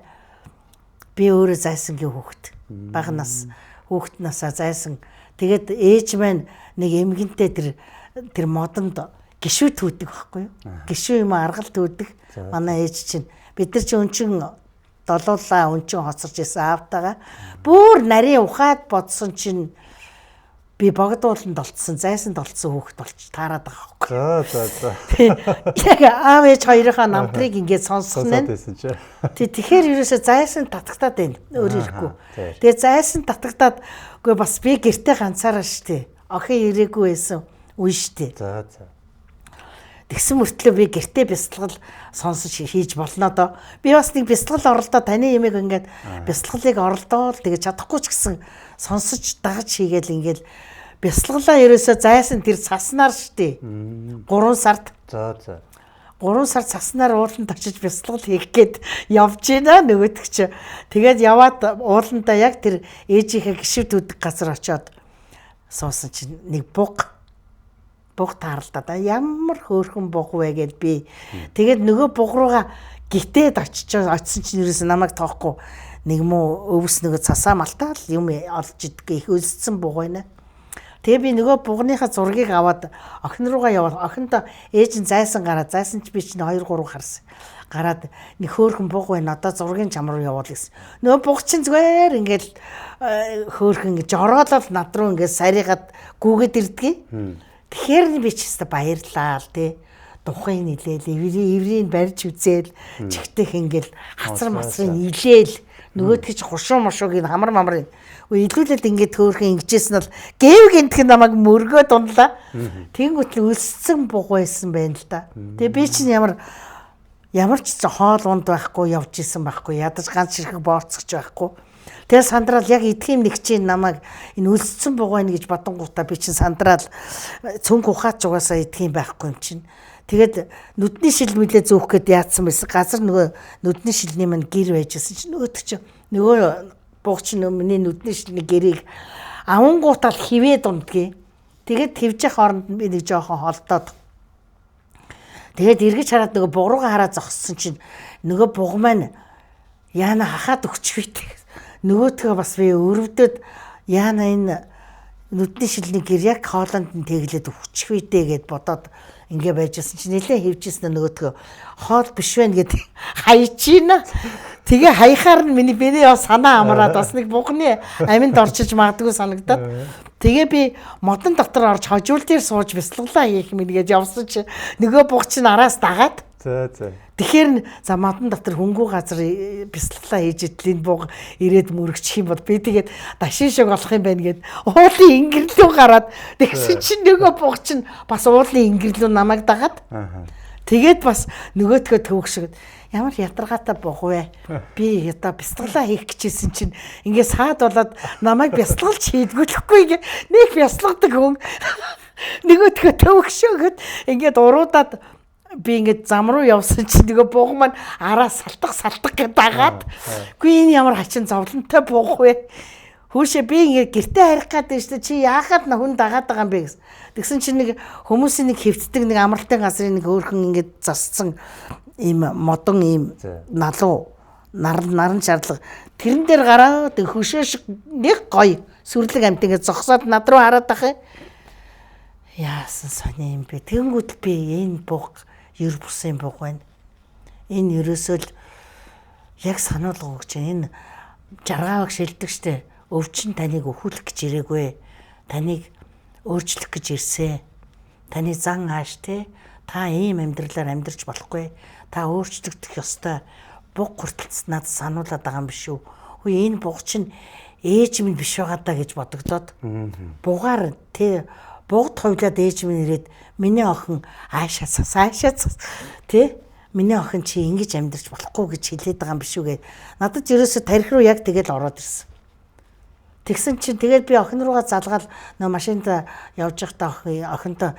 Би өөрөө зайсангийн хүүхэд. Бага нас хүүхэд насаа зайсан Тэгээд ээж маань нэг эмгэнтэй тэр модонд гişүү түүдэг байхгүй юу? Гişүү юм аргал түүдэг. Манай ээж чинь бид нар чинь өнчин долуулаа өнчин хоцорч исэн аавтайгаа. Бүр нарийн ухаад бодсон чинь би богдууланд олцсон, зайсанд олцсон хүүхэд болч таарад байгаа байхгүй. За. Яг аав ээж хоёрынхаа намтрыг ингээд сонсох нь. Тий, тэгэхээр ерөөсөө зайсан татагтаад байна. Өөр ирэхгүй. Тэгээ зайсан татагтаад үгүй бас би гэртээ ганцаараа штэ. Охин ирээгүй байсан үе штэ. За. Тэгсэн мөртлөө би гэртээ бясалгал сонсож хийж болно доо. Би бас нэг бясалгал оролдоо таны ямиг ингээд бясалгалыг оролдоол тэгээ чадахгүй ч гэсэн сонсож дагаж хийгээл ингээд бясалгалаа ерөөсөө зайсан тэр цаснаар штэ. 3 сард. За. 3 сар цаснаар ууланд очиж бясалгал хийх гээд явж гинэ нөгөөдөг чи. Тэгээд яваад ууландаа яг тэр ээжийнхээ гişв түүдэг газар очиод суусан чинь нэг буг таарлаа. Ямар хөөрхөн буг вэ гэд би. Тэгээд нөгөө буг руугаа гитээд очисон чинь ерөөсөө намайг тоохгүй нэг муу өвс нөгөө цасаа малтаал юм олж идэх их өлссөн буг байна. Тэгээ би нөгөө бугныхаа зургийг аваад охин руугаа яваад охиндоо ээж нь зайсан гараад зайсан ч би чинь 2 3 харсан. Гараад нэг хөөрхөн буг байна. Одоо зургийн чам руу явуул гэсэн. Нөгөө буг чинь зүгээр ингээл хөөрхөн ингэж жороолол над руу ингээд сарийгаад гүгээд ирдгийг. Тэгэхээр би ч хэвээр баярлаа л тий. Духын нилээл, эврийг барьж үзээл, чигтэх ингээл хацар мацрын илээл нөгөөдг чи хушуу мушууг ин хамар мамрын. Илүүлэл ингээд хөөрхөн ингэжсэн бол гэв гинтх намайг мөргөө дунлаа. Тэнгүүт л өлссөн буг байсан байна л да. Тэгээ би чинь ямар ч хоол унд байхгүй явж исэн байхгүй ядаж ганц ширхэг бооцгч байхгүй. Тэгээ сандраал яг идэх юм нэг чинь намайг энэ өлссөн буг байна гэж бодонгуудаа би чинь сандраал цүнх ухаач угаасаа идэх юм байхгүй юм чинь. Тэгээд нүдний шил мүлээ зөөх гээд яатсан байсан. Газар нөгөө нүдний шилний мань гэр байжсэн чинь нөгөөдөг чинь нөгөө буг чинь миний нүдний шилний гэрийг авангуутал хивээ дундгийг. Тэгээд твжих хооронд би нэг жоохон холдоод тэгээд эргэж хараад нөгөө буг руугаа хараад зогссон чинь нөгөө буг маань яана хахаад өгчих вийт. Нөгөөдгөө бас би өрөвдөд яана энэ нүдний шилний гэр яг хоолонд нь тэглээд өгчих вийдэ гэд бодоод ингээ байжсэн чинь нэлээ хевжсэн нөгөөдгөө хоол биш байна гэд хайчина. Тэгээ хаяхаар нь миний яа санаа амраад бас нэг бугны аминд орчиж магадгүй санагдаад. Тэгээ би модон дотор орж хожуул дээр сууж бясалгалаа хийх минь гэж явсан чи нөгөө буг чинь араас дагаад. За. Тэгэхээр за модон дотор хөнгүү газар бясалгалаа хийж идэл энэ буг ирээд мөрөгчих юм бол би тэгээд дашин шиг болох юм байна гэд уулын ингэрлүү гараад тэгсэн чинь нөгөө буг чинь бас уулын ингэрлүү намайг дагаад. Тэгээд бас нөгөөдгөө төвөх шиг ямар ядаргаатай буг вэ? Би одоо бясалгалаа хийх гэжсэн чинь ингээ саад болоод намайг бясалгалч хийдгүүлэхгүй ингээ нэг бясалгадаг хүн нөгөөдгөө төвөх шөөгд ингээд уруудаад би ингээд зам руу явсан чинь нөгөө буг маань араа салтах гэд дагаад. Үгүй энэ ямар хачин зовлонтой буг вэ? Хүүшээ би ингээд гэртээ харих гээд байна шүү дээ. Чи яахад хүн дагаад байгаа юм бэ гэсэн. Тэгсэн чинь нэг хүмүүсийн нэг хэвтдэг нэг амралтын газрын нэг хөөрхөн ингээд зассан ийм модон ийм налуу наран шаардлага тэрэн дээр гараад хөшөө шиг нэг гоё сүрлэг амт ингээд зогсоод над руу хараад ах юм. Яасан сони юм бэ? Тэнгүүд би энэ буг ер бусын буг байна. Энэ ерөөсөө л яг сануулга өгч байна. Энэ жаргааваг шилдэг штэ. Өвчин таныг өхүүлэх гэж ирээгүй. Таныг өөрчлөх гэж ирсэн. Таны зан ааш те. Та ийм амьдралаар амьдарч болохгүй. Та өөрчлөгдөх ёстой. Буг хүртэл надад сануулад байгаа юм биш үү? Хөөе энэ буг чинь ээж минь биш байгаа даа гэж бодогдоод. Бугаар те бугд хувлаад ээж минь ирээд миний охин аашаа цас аашаа цас тий миний охин чи ингэж амьдарч болохгүй гэж хэлээд байгаа юм биш үү гэ. Надад ерөөсө тарих руу яг тэгэл ороод ирсэн. Тэгсэн чинь тэгээд би охин руугаа залгаал нөө машинд явж байхдаа охинтой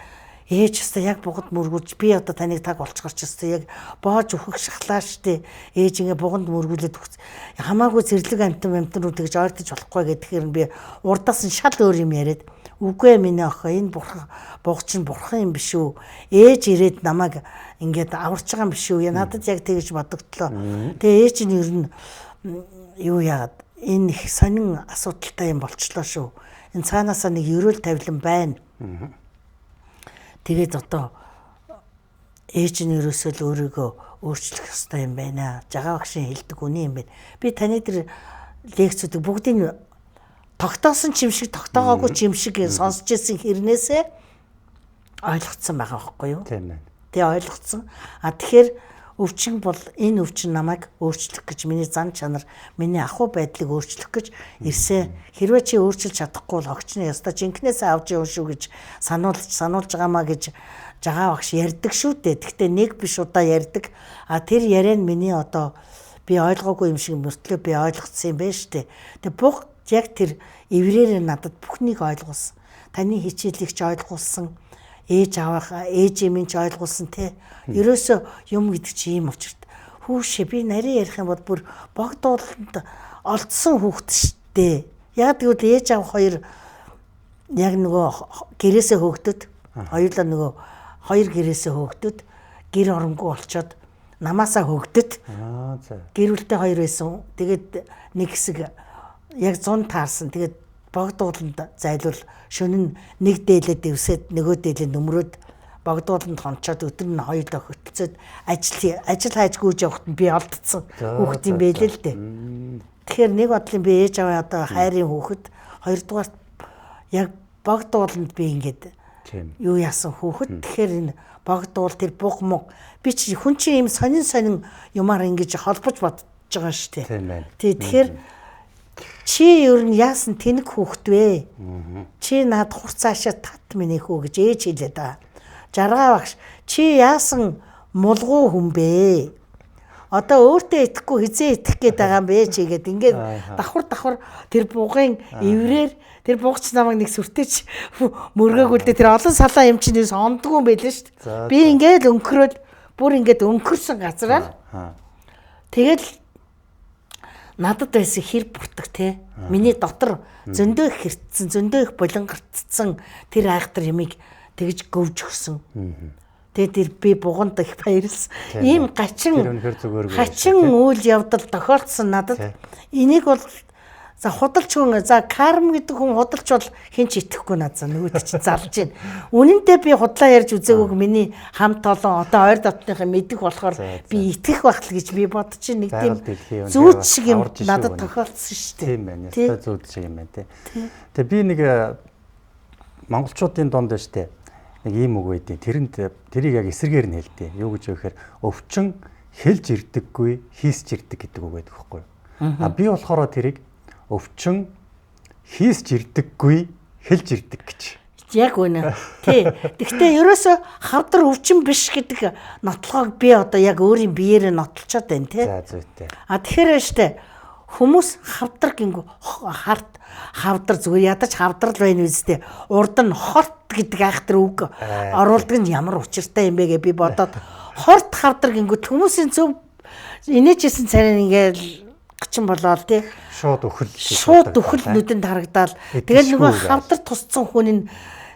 ээж өстө яг бугад мөргүүлж би одоо таныг таг болцгорч өстө яг боож өөхөх шахлаа штэ ээж ингээ буганд мөргүүлээд өгч хамаагүй зэрлэг амтан руу тэгж ойртож болохгүй гэхээр би урдаас нь шал өөр юм яриад үгүй миний охин энэ бурхан буг чинь бурхан юм биш үү ээж ирээд намайг ингээд аварч байгаа юм биш үү надад яг тэгж бодогдлоо. Тэгээ ээж нь ер нь юу яагаад энэ их сонин асуудалтай юм болчлоо шүү. Энэ цаанаасаа нэг ерөөл тавилан байна. Тэгээд одоо ээж нь ерөөсөө л өөрийгөө өөрчлөх ёстой юм байна. Жагаа багшийн хэлдэг үнэн юм байна. Би таны тэр лекцүүдийг бүгдийг тогтоосон ч юм шиг тогтоогоогүй ч юм шиг сонсч ирсэн хэрнээсээ ойлгоцсон байгаа байхгүй юу? Тийм байна. Тэгээ ойлгоцсон. А тэгэхээр өвчин бол энэ өвчин намайг өөрчлөх гэж миний зан чанар, миний ахуй байдлыг өөрчлөх гэж ирсэн. Хэрвээ чи өөрчилж чадахгүй бол хогчны ёстой жинкнээсээ авч явна шүү гэж сануулж байгаамаа гэж жагаа багш ярьдаг шүү дээ. Гэхдээ нэг биш удаа ярьдаг. А тэр яриа нь миний одоо би ойлгоогүй юм шиг мөртлөө би ойлгоцсон юм байна шүү дээ. Тэгээ буг яг тэр эврээр надад бүхнийг ойлгуулсан. Таны хичээлийг ч ойлгуулсан. Ээж аваахаа, ээж минь ч ойлгуулсан те. Ерөөсөө юм гэдэг чи ийм учирт. Хүүшээ би нарийн ярих юм бол бүр богдууланд олдсон хүүхэд штэ. Яг тэгвэл ээж аав хоёр яг нөгөө гэрээсээ хөөгдөд хоёулаа нөгөө хоёр гэрээсээ хөөгдөд гэр оронгүй болчоод намаасаа хөөгдөд. Аа за. Гэр бүлтэй хоёр байсан. Тэгээд нэг хэсэг яг 100 таарсан. Тэгээд богдууланд зайлвал шөнө нь нэг дээлээ дэвсээд нөгөө дээлээ нөмрөөд богдууланд хончоод өдөр нь хоёулаа хөтөлцөөд ажил хайж гүйж явахад нь би олдсон хүүхэд юм байлээ л дээ. Тэгэхээр нэг бодлын би ээж аваа одоо хайрын хүүхэд, хоёрдугаар яг богдууланд би ингээд юу яасан хүүхэд. Тэгэхээр энэ богдуул тэр буг муг би чи хүн чинь ийм сонин сонин юмар ингэж холбож бодож байгаа шүү дээ. Тий, тэгэхээр чи ер нь яасан тэнэг хүүхэд вэ? Чи над хурцаашаа тат миний хүү гэж ээж хэлээд байгаа. Жаргаа багш чи яасан мулгуу хүн бэ? Одоо өөртөө итгэхгүй хизээ итгэх гээд байгаа юм бэ чи гээд ингээд давхар тэр бугын эврээр тэр бугч намайг нэг сүртэйч мөргөөгүй л дээ. Тэр олон салаа юм чинь юус ондгүй юм байлээ шүү дээ. Би ингээд өнгөрөөл бүр ингээд өнгөрсөн газраар тэгэл надад байсан хэр бүртэг те. Миний дотор зөндөө их хэртсэн, зөндөө их булангарцсан тэр айхтар ямиг тэгж гөвж өгсөн. Тэгээд тэр би буганд их баярлсан. Ийм гачин үйл явдал тохиолдсон надад. Энийг бол за худалч хүн, за карм гэдэг хүн худалч бол хэн ч итгэхгүй над за нөгөөд чи залж байна. Үнэндээ би худлаа ярьж үзээгүйг миний хамт олон одоо ойр дотныхын мэдэх болохоор би итгэх байх л гэж би бодож чинь нэг тийм зүүд шиг юм надад тохиолдсон шүү дээ. Тийм байна. Ёстой зүүд шиг юм байна тий. Тэгээ би нэг монголчуудын дунд байна шүү дээ. Нэг ийм үг байдیں۔ Тэрэнд тэрийг яг эсрэгээр нь хэлдэг. Юу гэж вэ гэхээр өвчин хэлж ирдэггүй, хийсч ирдэг гэдэг үг байдаг байхгүй юу? А би болохоор тэрийг өвчин хийсч ирдэггүй, хэлж ирдэг гэж. Яг үнэ. Тий. Гэхдээ ерөөсөө хавдар өвчин биш гэдэг нотлохыг би одоо яг өөрийн биеэрээ нотлцоод байна тий. За зүйтэй. А тэгэхээр штэ хүмүүс хавдар гингүү харт хавдар зүгээр ядаж хавдар л байна үстэй. Урд нь хорт гэдэг айхтар үг оруулдаг нь ямар учиртай юм бэ гэж би бодоод хорт хавдар гингүү хүмүүсийн зөв инээжсэн царай ингээл гачин болоод тий. Шууд өхөл. Шууд өхөл нүдэнд харагдаал. Тэгэл нөгөө хавдар тусцсан хүн нь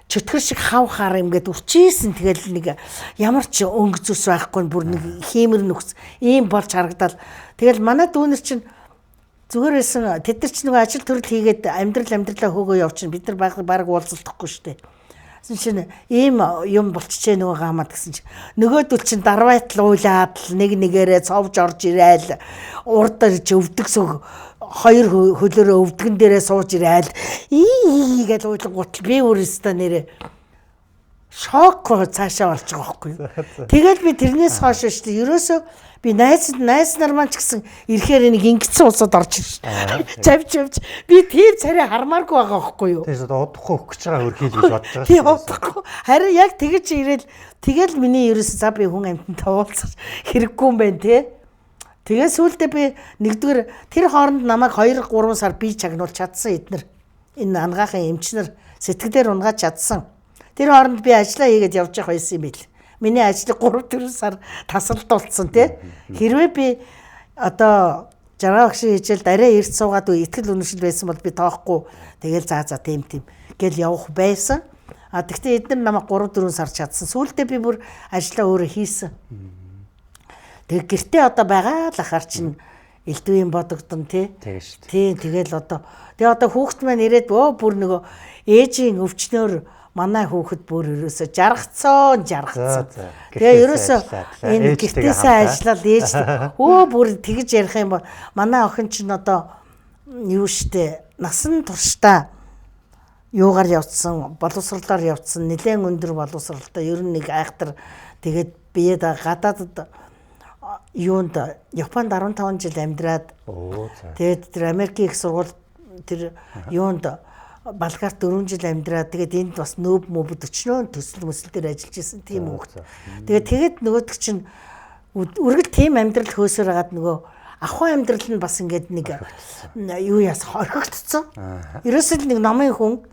чөтгөр шиг хав хаар юм гээд үрчээсэн. Тэгэл нэг ямар ч өнгө зүс байхгүй бүр нэг хиймэр нөхц ийм болж харагдаал. Тэгэл манай дүүнер чинь зүгээр байсан тэд нар ч нөгөө ажил төрөл хийгээд амьдралаа хөөгөө явчихна. Бид нар баг уулзалдахгүй шүү дээ. Тэгсэн чинь ийм юм болчихжээ нөгөө гамаад гэсэн чинь нөгөөдөл чинь дарвайтал уйлаад л нэг нэгээрээ цовж орж ирээл урд ирж өвдөг сүг хоёр хөлөөрөө өвдгөн дээрээ сууж ирээл ии гэж уйлангуут би өөрөөсөө нэрээ шок цаашаа болж байгаа байхгүй юу. Тэгэл би тэрнээс хойш шүү дээ. Ерөөсөө би найз нар маань ч гэсэн ирэхээр нэг ингэсэн улсад орж ирж. Чавч би тийм царай хармааргүй байгаа байхгүй юу. Тэгээс одоо удахгүй өгөх гэж байгаа хөрхий гэж бодож байгаа. Тийм удахгүй. Харин яг тэгэж ирээл тэгэл миний ерөөсөө за би хүн амьтантай уулзах хэрэггүй юм байна те. Тэгээ сүүлдээ би нэгдүгээр тэр хооронд намайг 2 3 сар бие чагнуулж чадсан эднэр. Энэ ангаахын эмчнэр сэтгэлээр унгааж чадсан. Тэр хооронд би ажиллаа хийгээд явж явах байсан юм бил. Миний ажлыг 3-4 сар тасалдуулсан тий. Хэрвээ би одоо жаргаа багшийн хичээлд арай эрт суугаад итгэл үнэмшил байсан бол би тоохгүй тэгэл за тийм гэл явах байсан. А тэгтээ эдгээр намайг 3-4 сар чадсан. Сүүлдээ би бүр ажлаа өөрөө хийсэн. Тэгээ гэртээ одоо байгаа л ахаар чинь Элдв юм бодогдсон тий. Тийм шүү дээ. Тий, тэгэл одоо тэгээ одоо хүүхэд маань ирээд өө бүр нөгөө ээжийн өвчнөөр манай хүүхэд бүр ерөөсө жаргацсан. Тэгээ ерөөсө энэ гэртээсээ ажиллаад ээж өө бүр тэгж ярих юм бол манай охин чинь одоо юу штэ насан туршдаа юугаар явцсан, боловсролоор явцсан, нэлээд өндөр боловсролтой ер нь нэг айхтар тэгээд биед гадаадд юунд Японд 15 жил амьдраад тэгээд тэр Америкийн их сургууль тэр юунд Болгарт 4 жил амьдраад тэгээд энд бас нөөб мөбд өчнөө төсөл мөсөл дээр ажиллаж исэн тийм хүүхэд. Тэгээд нөгөөдөг чинь үргэлж тийм амьдрал хөөсөр хагаад нөгөө ахуй амьдрал нь бас ингээд нэг юу яас орхигдсон. Ерөөсөө л нэг номын хүн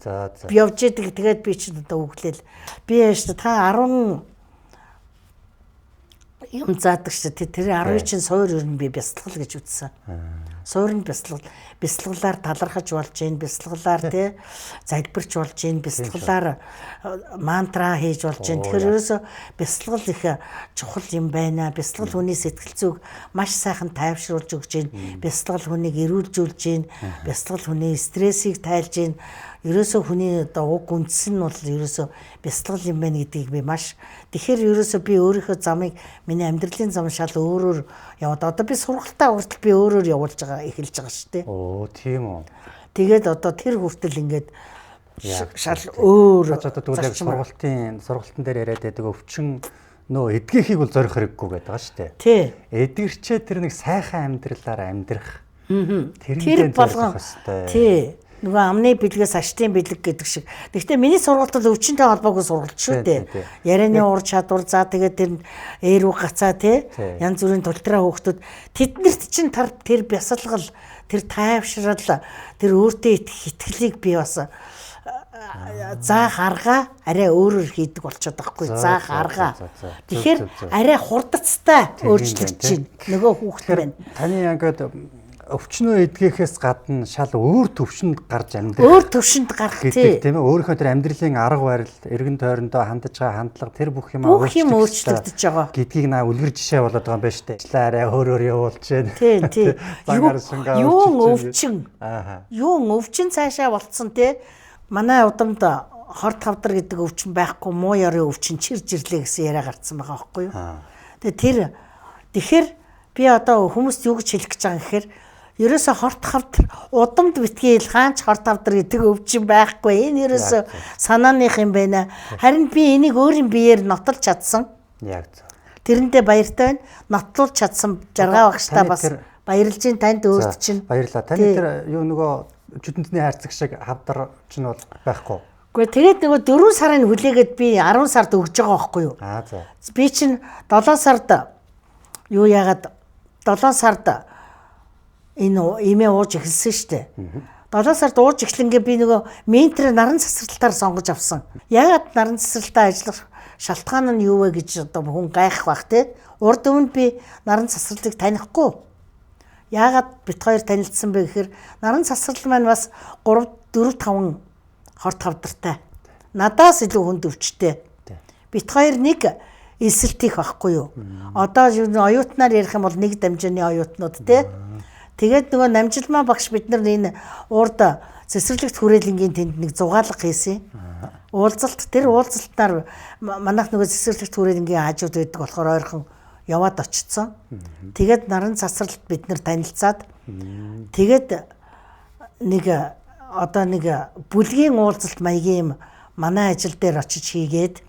явж идэг. Тэгээд би чинь одоо өглөөл би яаш та 10 юм заадаг шүү дээ. Тэр 10 чинь суур ер нь би бясалгал гэж үзсэн. Суур нь бясалгалаар талархаж болж гин, бясалгалаар тий залбирч болж гин, бясалгалаар мантра хийж болж гин. Тэгэхээр ерөөсөө бясалгал их чухал юм байна. Бясалгал хүний сэтгэл зүйг маш сайхан тайвшруулж өгч гин. Бясалгал хүнийг эрүүлжүүлж гин. Бясалгал хүний стрессийг тайлж гин. Ерөөсөө хүний одоо уг үндэс нь бол ерөөсөө бясалгал юм байна гэдгийг би маш тэгэхээр ерөөсөө би өөрийнхөө замыг миний амьдралын зам шал өөрөөр яваад одоо би сургалтаа хүртэл би өөрөөр явуулж байгаа эхэлж байгаа шүү дээ. Оо тийм үү. Тэгээд одоо тэр хүртэл ингээд шал өөр одоо тэгвэл яг сургалтын дээр яриад байдаг өвчин нөө эдгэхийг бол зорих хэрэггүй гэдэг байгаа шүү дээ. Тий. Эдгэрчээ тэр нэг сайхан амьдралаар амьдрах. Тэр болгон тий. Нөгөө амны бэлгээс аштын бэлэг гэдэг шиг. Гэхдээ миний сургалт бол өвчнтэй холбоогүй сургалт шүү дээ. Ярианы ур чадвар за тэгээд тэр ээр үг гацаа тий. Янз бүрийн тултраа хөөхтүүд тэднэрт чинь тэр бясалгал, тэр тайвшрал, тэр өөртөө итгэх итгэлийг би бас заах арга арай өөрөөр хийдэг болчиход байхгүй. Заах арга. Тэгэхээр арай хурдцтай өөрчлөгдөж байна. Нөгөө хүүхд байна. Таны ингээд өвчнөө эдгэхээс гадна шал өөр төвшөнд гарч амьдрах. Өөр төвшөнд гарах гэдэг тийм ээ. Өөрийнхөө тэр амьдралын арга барил, эргэн тойрондоо хандаж байгаа хандлага тэр бүх юм өөрчлөгдөж байгаа гэдгийг наа үлгэр жишээ болоод байгаа юм байна шүү дээ. Ажлаа арай өөрөөр явуулж байна. Тий, тий. Юун өвчин. Юун өвчин цаашаа болцсон тий. Манай удамд хорт хавдар гэдэг өвчин байхгүй, муу ёрын өвчин чирж ирлээ гэсэн яриа гарцсан байгаа байхгүй юу? Тэгээ тэр тэгэхээр би одоо хүмүүст юу гэж хэлэх гэж байгаа юм гэхээр ерөөсө хорт хавдар удамд битгий хэл хаанч хорт хавдар гэдэг өвчин байхгүй. Энэ ерөөсө санааных юм байна. Харин би энийг өөрийн биеэр нотолж чадсан. Яг зөв. Тэрэндээ баяртай байна. Нотлуулж чадсан жаргаа багштай бас баярлж байна танд өөрт чинь. Баярлалаа. Таны тэр юу нөгөө жүдэндний хайрцаг шиг хавдар чинь бол байхгүй. Гэхдээ тэгээд нөгөө 4 сарын хүлээгээд би 10 сард өгж байгаа байхгүй юу? Аа за. Би чинь 7 сард юу яагаад 7 сард энэ эмээ ууж эхэлсэн шүү дээ. 7 сард ууж эхлэнгээ би нөгөө ментор наран цэцэрлэлтээр сонгож авсан. Яагаад наран цэцэрлэлтээ ажиллах шалтгаан нь юу вэ гэж одоо хүн гайхах бах тий. Урд өмнө би наран цэцэрлэлийг танихгүй. Яагаад бит хоёр танилцсан бэ гэхээр наран цэцэрлэл маань бас 3 4 5 хорт хавдартай. Надаас илүү хүнд өвчтэй. Бит хоёр нэг элсэлт их байхгүй юу? Одоо оюутнаар ярих юм бол нэг дамжааны оюутнууд тий. Тэгээд нөгөө намжилмаа багш бид нар энэ урд цэцэрлэгт хүрээлэнгийн тэнд нэг зугаалга хийсэн. Уулзалт тэр уулзалтаар манайх нөгөө цэцэрлэгт хүрээлэнгийн хажууд байдаг болохоор ойрхон яваад очсон. Тэгээд наран цацралт бид нар танилцаад тэгээд нэг одоо нэг бүлгийн уулзалт маягийн юм манай ажил дээр очиж хийгээд.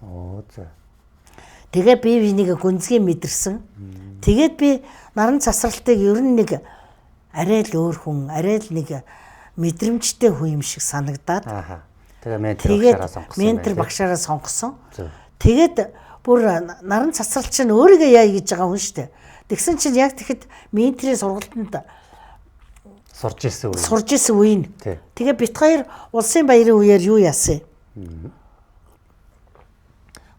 Тэгээ би бинийг гүнзгий мэдэрсэн. Тэгээд би наран цацралтыг ер нь нэг арай л өөр хүн, арай л нэг мэдрэмжтэй хүн юм шиг санагдаад. Тэгээ ментор багшаараа сонгосон. Ментор багшаараа сонгосон. Тэгээд бүр наран цацрал чинь өөрийгөө яа гэж байгаа хүн шүү дээ. Тэгсэн чинь яг тэгэхэд менторийн сургалтанд сурж исэн үе. Сурж исэн үе нь. Тэгээ бит хоёр улсын баярын үеэр юу яасан?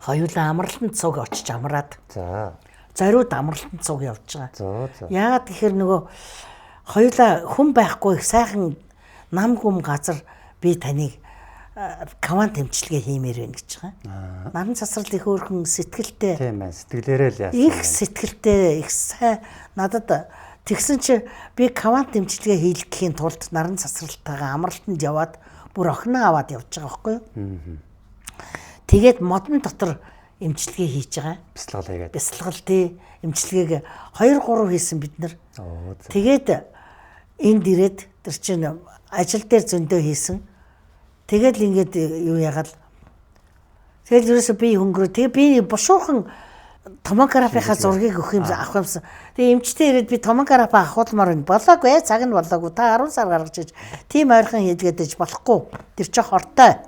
Хоёулаа амралтанд цуг очиж амраад. За. Зориуд амралтанд цуг явж байгаа. За. Яагаад гэхээр нөгөө хоёулаа хүн байхгүй их сайхан нам гүм газар би таныг квант эмчилгээ хиймээр байна гэж байгаа. Наран цацрал их өөрхөн сэтгэлтэй. Тийм ээ, сэтгэлээрээ л яасан. Их сэтгэлтэй, их сайн надад Тэгсэн чи би квант эмчилгээ хийлгэхийн тулд наран цацралтайгаа амралтанд яваад бүр охиноо аваад явж байгаа байхгүй юу? Тэгээд модон дотор эмчилгээ хийж байгаа. Бясалгал хийгээд. Бясалгал тий эмчилгээг 2 3 хийсэн бид нар. Тэгээд энд ирээд тэр чинь ажил дээр зөндөө хийсэн. Тэгэл ингээд юу яагаад тэгэл ерөөсө би хөнгөрөө. Тэгээ би бушуухан томографийнхаа зургийг өгөх юм авах юмсан. Тэгээ эмчтэй ирээд би томограф авахулмаар байна. Болоогүй цаг нь болоогүй. Та 10 сар гаргаж иж тийм ойрхон хийдгээд иж болохгүй. Тэр чинь хортой.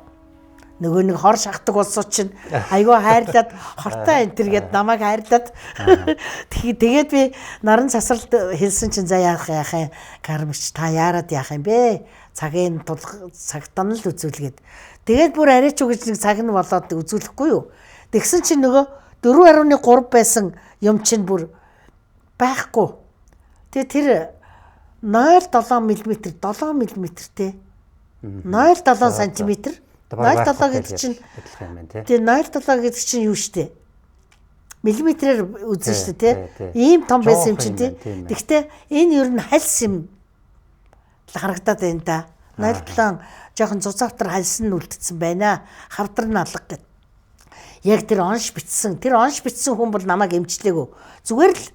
Нөгөө нэг хор шахдаг улсууд чинь айгүй хайрлаад хортой энэ төр гээд намайг хайрлаад. Тэгээд би наран цасралт хэлсэн чинь за яах юм кармч та яарад яах юм бэ? Цагийн цагтан л үзүүлгээд. Тэгээд бүр арайч үгэж нэг цаг нь болоод үзүүлэхгүй юу? Тэгсэн чинь нөгөө 4.3 байсан юм чинь бүр байхгүй. Тэгээ тэр 0.7 мм 7 мм-тэй 0.7 см 0.7 гэдэг чинь тий 0.7 гэдэг чинь юу штэ? Миллиметрээр үзэн штэ тий. Ийм том байсан юм чинь тий. Тэгтээ энэ ер нь хальс юм харагдаад байна да. 0.7 жоохон зузаавтар хальс нь үлдсэн байна. Хавдар нь алга гэд. Яг тэр онш бичсэн. Тэр онш бичсэн хүн бол намайг эмчлээгүй. Зүгээр л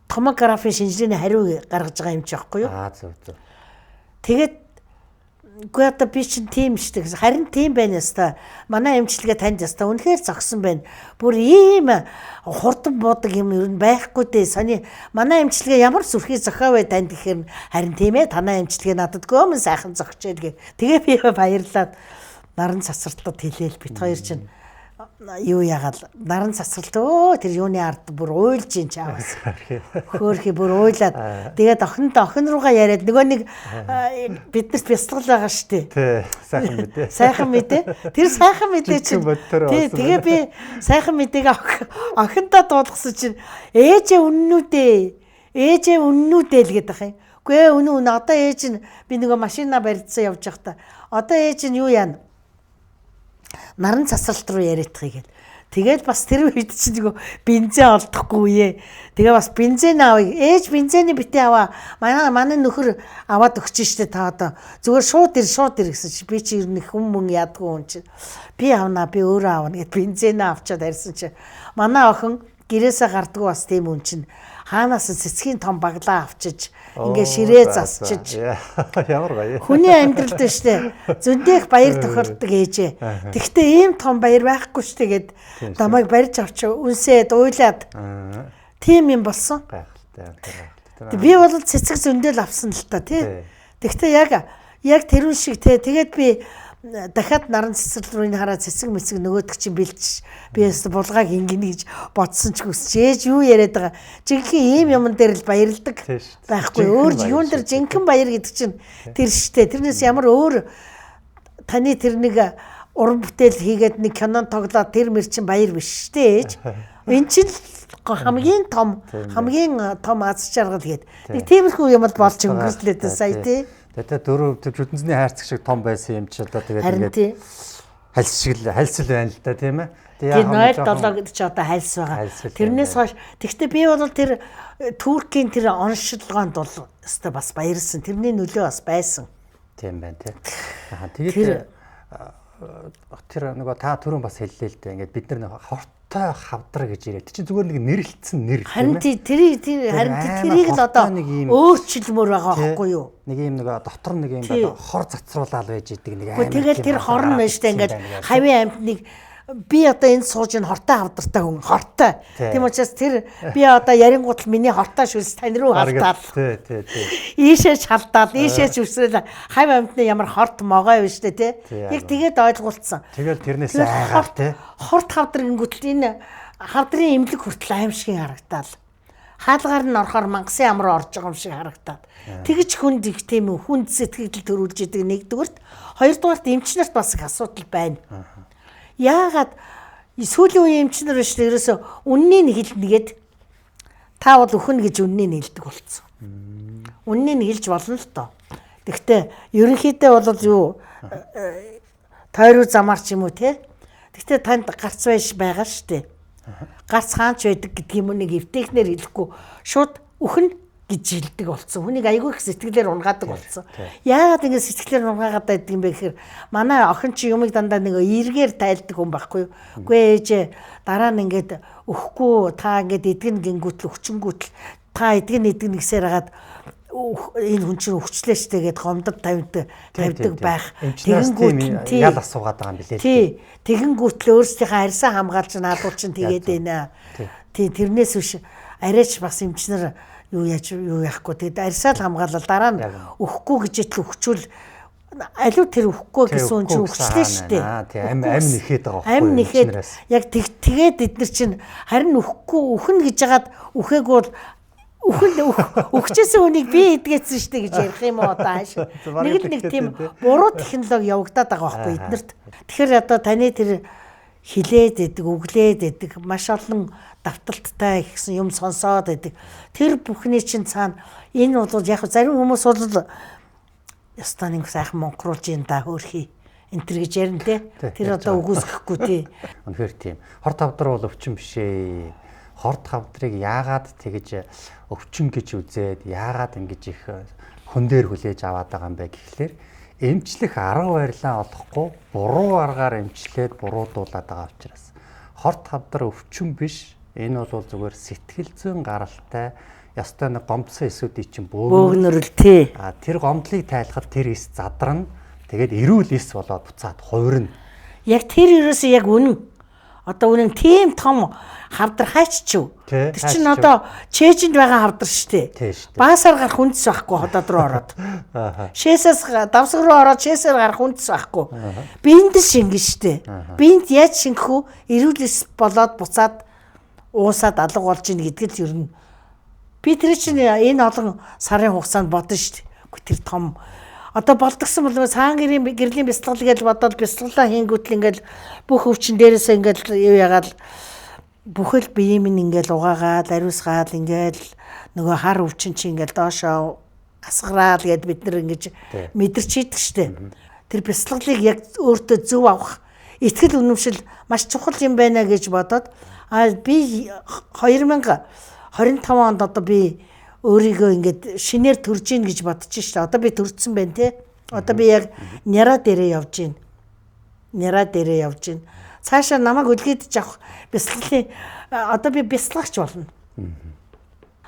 томографийн шинжилгээний хариу гаргаж байгаа юм чи аахгүй юу? Аа зөв зөв. Тэгээд үгүй одоо би чинь тийм шүү дээ. Харин тийм байна яста. Манай эмчилгээ танд яста үнэхээр зогсон байна. Бүр ийм хурдан буудаг юм ер нь байхгүй дээ. Сони манай эмчилгээ ямар сүрхий зохио вэ танд гэхээр харин тийм ээ танай эмчилгээ надад гөмөн сайхан зогчээ гэ. Тэгээ би баярлаад наран цацралтад хэлээл бит хоёр чинь юу ягаал наран цацралт өө тэр юуны ард бүр уйлж ин чаавас. Хөөхий бүр уйлаад тэгээд охин руугаа яриад нөгөө нэг биднэрт бясалгал байгаа штэ. Тий, сайхан мэдээ. Сайхан мэдээ. Тэр сайхан мэдээ чинь тий тэгээ би сайхан мэдээг охиндоо дуулгасан чинь ээжээ үннүүдээ. Ээжээ үннүүдээ л гэдэг юм. Үгүй ээ үнэн үнэ одоо ээж нь би нөгөө машина барьдсан явж байхдаа одоо ээж нь юу яана? Наран цацралт руу яриадхыг гэл. Тэгээд бас тэр үед чинь нөгөө бензин олдохгүй ээ. Тэгээ бас бензин авъя. Ээж бензиний битээ аваа. Манай нөхөр аваад өгч штэ та одоо. Зүгээр шууд ир гэсэн чи би чи ер нь хүн мөн яадгүй хүн чинь. Би авнаа би өөрөө авна гэд бензин авчаад харьсан чи. Манай охин гэрээсээ гардггүй бас тийм хүн чинь хаанаас цэцгийн том баглаа авчиж ингээ ширээ засчиж ямар гоё. Хүний амьдралд штэ зөндөх баяр тохиолддог ээжээ. Тэгвэл ийм том баяр байхгүй штэ гэд намайг барьж авч үнсээд уйлаад тийм юм болсон. Гайхалтай. Би бол цэцэг зөндөл авсан л та тий. Тэгвэл яг тэрүүн шиг тий. Тэгээд би дахиад наран цэцэрлэг рүү энэ хараа цэцэг мэцэг нөгөөдөг чинь бэлтж би яс булгааг ингэнэ гэж бодсон ч хүсч ээж юу яриад байгаа. Жинхэнэ ийм юмн дээр л баярлдаг байхгүй. Өөр юун дээр жинхэнэ баяр гэдэг чинь тэр штэ. Тэрнээс ямар өөр таны тэр нэг уран бүтээл хийгээд нэг кинон тоглоод тэр мэр чинь баяр биш штэ ээж. Энэ чинь хамгийн том аз жаргал гээд. Нэг тиймэрхүү юм бол болж өнгөрслээ дээ сая тий. Тэгээд дөрөв жүдэнзний хайрцаг шиг том байсан юм чи одоо тэгээд ингээд хальс шиг л хальс л байна л да тийм ээ. Тэгээд 0.7 гэдэг чи одоо хальс байгаа. Тэрнээс хойш тэгвэл би бол тэр Туркийн тэр оншилгоонд бол өстой бас баярлсан. Тэрний нөлөө бас байсан. Тийм байна тий. Аа тэгээд тэр нөгөө та түрүүн бас хэллээ л дээ. Ингээд бид нар хортой хавдар гэж ирээд. Тэр чинь зүгээр нэг нэрлэлцсэн нэр тийм ээ. Харин тэрийг л одоо өөрчилмөр байгаа байхгүй юу? Нэг юм нөгөө дотор нэг юм байна. Хор цацруулаад байж идэг нэг амар. Тэгэл тэр хор нь байна штэ ингээд хавийн амьтныг би одоо энд сууж энэ хортой хавдартай хүн хортой. Тийм учраас тэр би одоо ярингууд л миний хортой шүлс тань руу халтаал. Тий, тий, тий. Ийшээ шалтаал, ийшээ зүсрэл хав амьтны ямар хорт могой биш үү тий. Яг тэгээд ойлгуулсан. Тэгэл тэрнээс айгаад тий. Хорт хавдар гингүүтэл энэ хавдрын эмнэлэг хүртэл аимшигын харагдаал. Хаалгаар нь орохоор мангасын ам руу орж байгаа юм шиг харагдаад. Тэгж хүнд их тийм үү хүнд сэтгэл төрүүлж идэг нэгдүгürt, хоёрдугаарт эмч нарт бас их асуудал байна. Яагаад сүүлийн үеийн эмч нар биш ерөөсө үннийг хэлнэ гээд та бол өхөн гэж үннийг хэлдэг болцсон. Үннийг хэлж болно л доо. Тэгтээ ерөнхийдөө бол юу тойруу замаар ч юм уу те. Тэгтээ танд гарц байж байгаа шүү дээ. Гарц хаанч байдаг гэдэг юм нэг эвтэйхнэр хэлэхгүй шууд өхөн гэж хэлдэг болсон. Хүнийг айгүй их сэтгэлээр унгаадаг болсон. Яагаад ингэ сэтгэлээр унгаагаад байдаг юм бэ гэхээр манай охин чи юмыг дандаа нэг эргээр тайлдаг хүн байхгүй юу? Үгүй ээжээ дараа нь ингээд өхгүй та ингээд эдгэн гингүүтэл өвчнгүүтэл та эдгэн эдгэн гэсээр хагаад энэ хүн чинь өвчлээ штэ гэд гомдод тавьдаг байх. Тэгэнгүүт ял асуугаад байгаа юм билээ. Тий. Тэгэнгүүтэл өөрсдийнхээ арьсаа хамгаалж наадуул чинь тэгээд байна. Тий, тэрнээс биш арайч бас эмчнэр юу яаж юу яахгүй. Тэгэд арьсаа л хамгаалал дараа нь өгөхгүй гэж итл өгчүүл алуу тэр өгөхгүй гэсэн хүн чинь өгчлээ штэ. Тий, ам нэхэд байгаа байхгүй. Ам нэхэд яг тэгээд эднэр чинь харин өгөхгүй өхөн гэж хагаад үхээгүй бол үхэн өгчээсэн хүнийг би эдгээсэн штэ гэж ярих юм уу одоо хааш. Нэг л нэг тийм буруу технологи явагдаад байгаа байхгүй эднэрт. Тэгэхээр одоо таны тэр хилээд идэг, өглээд идэг, маш олон давталттай ихсэн юм сонсоод идэг. Тэр бүхний чинь цаана энэ бол яг зарим хүмүүс бол ёстой нэг сайхан монхруулж юм да хөөрхий энэ төр гэж ярина те. Тэр одоо үгүйсгэхгүй тий. Үнэхээр тийм. Хор тавдар бол өвчин биш ээ. Хор тавдрыг яагаад тэгж өвчин гэж үзээд яагаад ингэж их хүн дээр хүлээж аваад байгаа юм бэ гэхлээр эмчлэх арга барилаа олохгүй буруу аргаар эмчлээд буруудуулаад байгаа учраас хор тавдар өвчин биш. Энэ бол зүгээр сэтгэл зүйн гаралтай ёстой нэг гомдсон эсүүдийн чинь бөөгнөрөл тий. А тэр гомдлыг тайлахад тэр эс задарна. Тэгээд эрүүл эс болоод буцаад хувирна. Яг тэр ерөөсөө яг үнэн. Одоо үнэн тийм том хавдар хайччив. Тэр чинь одоо чэйжинд байгаа хавдар шүү дээ. Баасаар гарах үндэс байхгүй ходоод руу ороод. Шээсээс давсаг руу ороод шээсээр гарах үндэс байхгүй. Биенд шингэн шүү дээ. Биенд яаж шингэх үү? Эрүүл эс болоод буцаад уусаад алга болж ийн гэдэг л ер нь би тэр чинь энэ олон сарын хугацаанд бодно шүү дээ. Тэр том одоо болдгсон бол цагаан гэрийн гэрлийн бяцлал гэж бодоод бяцлалаа хийнгүүтэл ингээл бүх өвчин дээрээсээ ингээл юу ягаал бүхэл бие минь ингээл угаагаал ариусгаал ингээл нөгөө хар өвчин чи ингээл доошоо гасгараал гэд бид нар ингэж мэдэрч идэг штэ. Тэр бяцлаглыг яг өөртөө зөв авах итгэл үнэмшил маш чухал юм байна гэж бодоод а би 2025 онд одоо би өөрийгөө ингээд шинээр төрж ийн гэж бодож штэ. Одоо би төрчихсөн байна те. Одоо би яг няра дээрээ явж гин. Няра дээрээ явж гин. Цаашаа намайг үлгээдэж авах бяцлаглын одоо би бяцлагч болно.